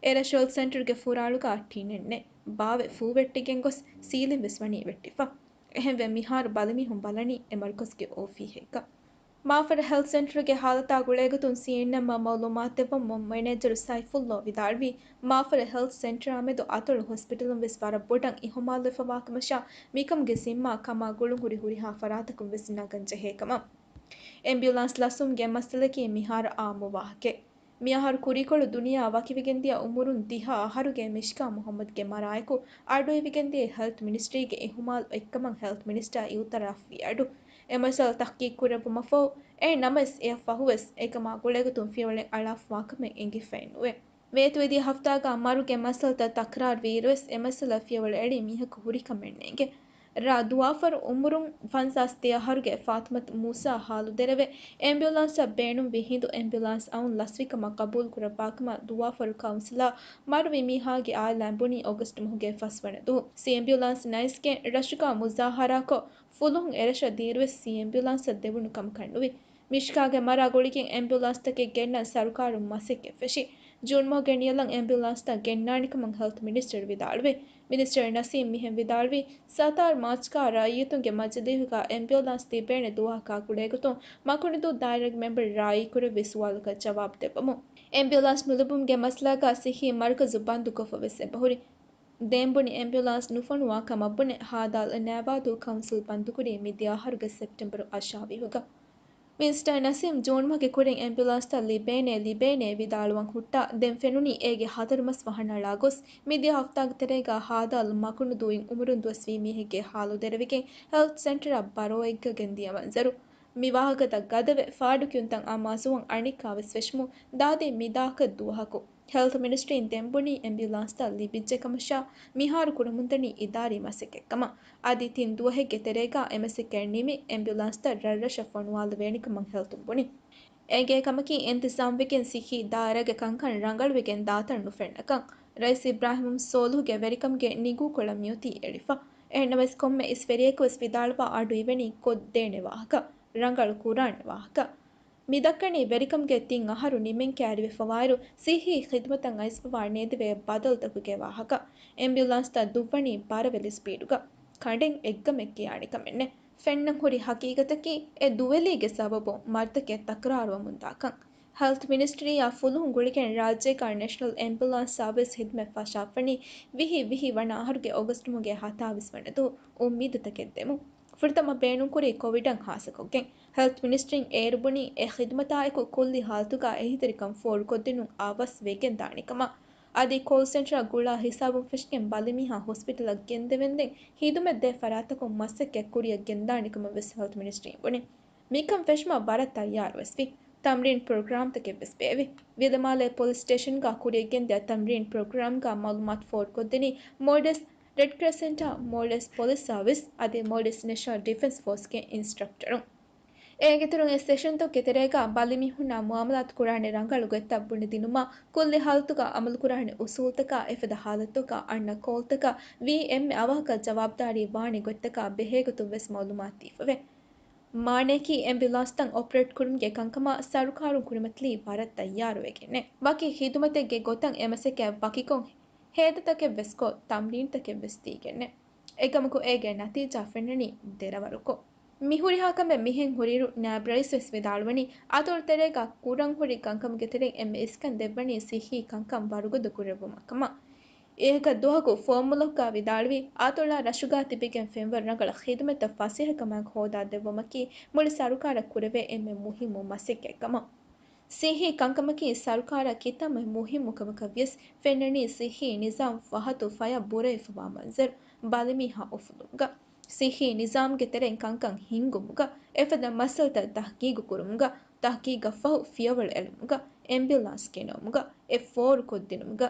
އެރަށު ހެލްތު ސެންޓަރުގެ ފުރާޅުގަ ޓިނެއް ނެތް. ބާވެ ފޫވެއްޓިގެން ގޮސް ސީލިން ވެސް ވަނީ ވެއްޓިފަ. އެހެންވެ މިހާރު ބަލިމީހުން ބަލަނީ އެ މަރުކަޒުގެ އޮފީހެއްގަ. މާފަރު ހެލްތު ސެންޓަރުގެ ހާލަތާ ގުޅޭގޮތުން ސީއެންއެމްއަށް މައުލޫމާތު ދެއްވަމުން މެނޭޖަރު ސައިފުއްލޯ ވިދާޅުވީ، މާފަރު ހެލްތު ސެންޓަރާމެދު އަތޮޅު ހޮސްޕިޓަލުން ވެސް ވަރަށް ބޮޑަށް އިހުމާލުވެފަވާކަމަށާ މިކަމުގެ ޒިންމާ ކަމާ ގުޅުންހުރި ހުރިހާ ފަރާތަކުން ވެސް ނަގަން ޖެހޭ ކަމަށް. އެމްބިއުލާންސް ލަސްވުމުގެ މައްސަލައަކީ މިހާރު އާއްމު ވާހަކައެއް. މިއަހަރު ކުރީކޮޅު ދުނިޔެއާ ވަކިވެގެންދިޔަ އުމުރުން ދިހަ އަހަރުގެ މިޝްކާ މުހައްމަދުގެ މަރާއެކު އަޑުއިވިގެންދިޔަ ހެލްތު މިނިސްޓްރީގެ އިހުމާލު އެއްކަމަށް ހެލްތު މިނިސްޓާ އިއުތަރާފްވި އަޑު. އެ މައްސަލަ ތަހްޤީޤު ކުރެއްވުމަށްފަހު އެހެން ނަމަވެސް އެއަށް ފަހުވެސް އެކަމާ ގުޅޭގޮތުން ފިޔަވަޅެއް އަޅާފަވާކަމެއް އެނގިފައެއް ނުވޭ. ވޭތުވެދިޔަ ހަފްތާގަ މަރުގެ މައްސަލަތައް ތަކްރާރުވިއިރުވެސް އެ މައްސަލަ ފިޔަވަޅު އެޅި މީހަކު ހުރިކަމެއް ނޭނގެ. ރ. ދުވާފަރު އުމުރުން ފަންސާސް ދެ އަހަރުގެ ފާތުމަތު މޫސާ ހާލު ދެރަވެ، އެމްބިއުލާންސަށް ބޭނުންވި ހިނދު އެމްބިއުލާންސް އައުން ލަސްވިކަމަށް ގަބޫލުކުރައްވާކަމަށް ދުވާފަރު ކައުންސިލާ މަރުވި މީހާގެ އާއިލާއިން ބުނީ އޮގަސްޓް މަހުގެ ފަސްވަނަ ދުވަހު. ސީ އެމްބިއުލާންސް ނައިސްގެން ރަށުގަ މުޒާހަރާކޮށް، ފުލުހުން އެރަށަށް ދިޔައިރުވެސް ސީ އެމްބިއުލާންސަށް ދެވުނު ކަމަކަށް ނުވި. މިޝްކާގެ މަރާ ގުޅިގެން އެމްބިއުލާންސްތަކެއް ގެންނަން ސަރުކާރުން މަސައްކަތް ފެށި. ޖޫން މަހުގެ ނިޔަލަށް އެމްބިއުލާންސްތައް ގެންނާނެ ކަމަށް ހެލްތު މިނިސްޓަރު ވިދާޅުވި. މިނިސްޓަރ ނަސީމް މިހެން ވިދާޅުވީ، ސަތާރަ މާޗްގަ ރައްޔިތުންގެ މަޖިލީހުގަ އެމްބިއުލާންސް ލިބޭނެ ދުވަހަކާ ގުޅޭގޮތުން މަކުނިދޫ ދާއިރާގެ މެމްބަރު ރާއީ ކުރެއްވި ސުވާލަކަށް ޖަވާބު ދެއްވަމުން، އެމްބިއުލާންސް ނުލިބުމުގެ މައްސަލާގަ ސިއްހީ މަރުކަޒު ބަންދުކޮށްފަ ވެސް އެބަހުރި. ދޭން ބުނި އެމްބިއުލާންސް ނުފޮނުވާ ކަމަށް ބުނެ، ހާދާލް ނޭވާދޫ ކައުންސިލް ބަންދުކުރީ މިދިޔަ އަހަރުގެ ސެޕްޓެމްބަރު އަށާވީހުގަ. މިނިސްޓަރ ނަސީމް ޖޫން މަހުގެ ކުރިން އެމްބިއުލާންސްތައް ލިބޭނޭ، ލިބޭނޭ ވިދާޅުވަން ހުއްޓާ، ދެން ފެނުނީ އޭގެ ހަތަރު މަސް ވަހަން އަޅާ ގޮސް، މިދިޔަ ހަފްތާގެ ތެރޭގަ ހާދާލް މަކުނުދޫއިން އުމުރުން ދުވަސްވީ މީހެއްގެ ހާލު ދެރަވިގެން ހެލްތު ސެންޓަރަށް ބަރޯއެއްގަ ގެންދިޔަ މަންޒަރު. މި ވާހަކަތައް ގަދަވެ، ފާޑުކިޔުންތައް އާ މަސްވަން އަނެއްކާވެސް ފެށުމުން ދާދި މިދާކަށް ދުވަހަކު ހެލްތު މިނިސްޓްރީން ދެން ބުނީ އެމްބިއުލާންސްތައް ލިބިއްޖެ ކަމަށާ، މިހާރު ކުރަމުންދަނީ އިދާރީ މަސައްކަތްކަމަށް. އަދި ތިން ދުވަހެއްގެ ތެރޭގަ އެމަސައްކަތް ނިމި، އެމްބިއުލާންސްތައް ރަށްރަށަށް ފޮނުވާލެވޭނެކަމަށް ހެލްތުން ބުނި. އެނގޭ ކަމަކީ، އިންތިޒާމްވެގެން ސިއްހީ ދާއިރާގެ ކަންކަން ރަނގަޅުވެގެން ދާތަން ނުފެންނަކަން. ރައީސް އިބްރާހިމް ސޯލިހުގެ ވެރިކަމުގެ ނިގޫކޮޅަށް މިއޮތީ އެޅިފަ. އެހެންނަމަވެސް، ކޮންމެ އިސް ވެރިޔަކުވެސް ވިދާޅުވާ އަޑު އިވެނީ ކޮށްދޭނެ ވާހަކަ، ރަނގަޅު ކުރާނެ ވާހަކަ. މި ދައްކަނީ ވެރިކަމުގެ ތިން އަހަރު ނިމެން ކައިރިވެފަވާއިރު، ސިއްހީ ޚިދުމަތަށް އައިސްފަވާ ނޭދެވޭ ބަދަލުތަކުގެ ވާހަކަ. އެމްބިއުލާންސްތައް ދުއްވަނީ ބާރަވެލި ސްޕީޑުގަ. ކަނޑެއް އެއްގަމެއް ކިޔާނެ ކަމެއް ނެތް. ފެންނަން ހުރި ހަގީގަތަކީ، އެ ދުވެލީގެ ސަބަބުން މަރުތަކެއް ތަކުރާރުވަމުންދާކަން. ހެލްތު މިނިސްޓްރީއާ ފުލުހުން ގުޅިގެން ރާއްޖޭގަ ނެޝަނަލް އެމްބިއުލާންސް ސާވިސް ހިދުމަތް ފަށާފަނީ ވިހި ވިހި ވަނަ އަހަރުގެ އޮގަސްޓު މަހުގެ ހަތާވީސް ވަނަ ދުވަހު. އުއްމީދުތަކެއް ދެމުން. ފުރަތަމަ ބޭނުންކުރީ ކޮވިޑަށް ހާއްސަކޮށްގެން. ހެލްތު މިނިސްޓްރީން އޭރު ބުނީ، އެ ޚިދުމަތާއެކު ކުއްލި ހާލަތުގަ އެހީތެރިކަން ފޯރުކޮށްދިނުން އަވަސް ވެގެން ދާނެ ކަމަށް. އަދި ކޯލް ސެންޓަރ ގުޅާ ހިސާބުން ފެށިގެން ބަލިމީހާ ހޮސްޕިޓަލަށް ގެންދެވެންދެން ހިދުމަތް ދޭ ފަރާތްތަކުން މަސައްކަތް ކުރިއަށް ގެންދާނެ ކަމަށް ވެސް ހެލްތު މިނިސްޓްރީން ބުނި. މިކަން ފެށުމަށް ވަރަށް ތައްޔާރުވެސް ވި. ތަމްރީން ޕްރޮގްރާމްތަކެއް ވެސް ބޭއްވި. ވިލަމާލޭ ޕޮލިސް ސްޓޭޝަންގަ ކުރިއަށް ގެންދިޔަ ތަމްރީން ޕްރޮގްރާމްގަ މައުލޫމާތު ފޯރުކޮށްދިނީ މޯލްޑިވްސް ރެޑް ކްރެސެންޓާ، މޯލްޑިވްސް ޕޮލިސް ސާވިސް އަދި މޯލްޑިވްސް ނެޝަނަލް ޑިފެންސް ފޯސްގެ އިންސްޓްރަކްޓަރުން. އޭގެ އިތުރުން އެ ސެޝަންތަކުގެ ތެރޭގަ ބަލިމީހުންނާ މުއާމަލާތު ކުރާނެ ރަނގަޅު ގޮތްތައް ބުނެދިނުމާ، ކުއްލި ހާލަތުގަ އަމަލުކުރާނެ އުސޫލުތަކާ، އެފަދަ ހާލަތުތަކަށް އަންނަ ކޯލްތަކަށް ވީ އެންމެ އަވަހަކަށް ޖަވާބުދާރީ ވާނެ ގޮތްތަކާ ބެހޭގޮތުން ވެސް މައުލޫމާތު ދީފަވޭ. މާނައަކީ އެމްބިއުލާންސްތައް އޮޕަރޭޓް ކުރުމުގެ ކަންކަމަށް ސަރުކާރުން ކުރިމަތިލީ ވަރަށް ތައްޔާރުވެގެންނެއް. ވަކި ޚިދުމަތެއްގެ ގޮތަށް އެމަސައްކަތް ވަކިކޮށް، ހޭދަތަކެއް ވެސް ކޮށް، ތަމްރީންތަކެއް ވެސް ދީގެންނެއް. އެކަމަކު އޭގެ ނަތީޖާ ފެންނަނީ ދެރަވަރުކޮށް. މި ހުރިހާ ކަމެއް މިހެން ހުރިއިރު، ނާއިބް ރައީސް ވެސް ވިދާޅުވަނީ، އަތޮޅު ތެރޭގަ ކުރަން ހުރި ކަންކަމުގެ ތެރެއިން އެންމެ އިސްކަން ދެއްވަނީ ސިއްހީ ކަންކަން ވަރުގަދަ ކުރެއްވުމަށް ކަމަށް. އޭގަ ދުވަހަކު ފޯމުލަކުގަ ވިދާޅުވި، އަތޮޅާ ރަށުގަ ތިބިގެން ފެންވަރު ރަނގަޅަށް ޚިދުމަތްތައް ފަސޭހަކަމާއެކު ހޯދާ ދެއްވުމަކީ މުޅި ސަރުކާރަށް ކުރެވޭ އެންމެ މުހިއްމު މަސައްކަތް ކަމަށް. ސިއްހީ ކަންކަމަކީ ސަރުކާރަށް ކިތަންމެ މުހިއްމު ކަމަކަށް ވިޔަސް، ފެންނަނީ ސިއްހީ ނިޒާމް ފަހަތު ފަޔަށް ބުރައިފަވާ މަންޒަރު، ބަލިމީހާ އުފުލުމުގަ، ސިއްހީ ނިޒާމްގެ ތެރެއިން ކަންކަން ހިންގުމުގަ، އެފަދަ މައްސަލަތައް ތަހްގީގު ކުރުމުގަ، ތަހްގީގަށް ފަހު ފިޔަވަޅު އެޅުމުގަ، އެމްބިއުލާންސް ގެނައުމުގަ، އެ ފޯރު ކޮށްދިނުމުގަ،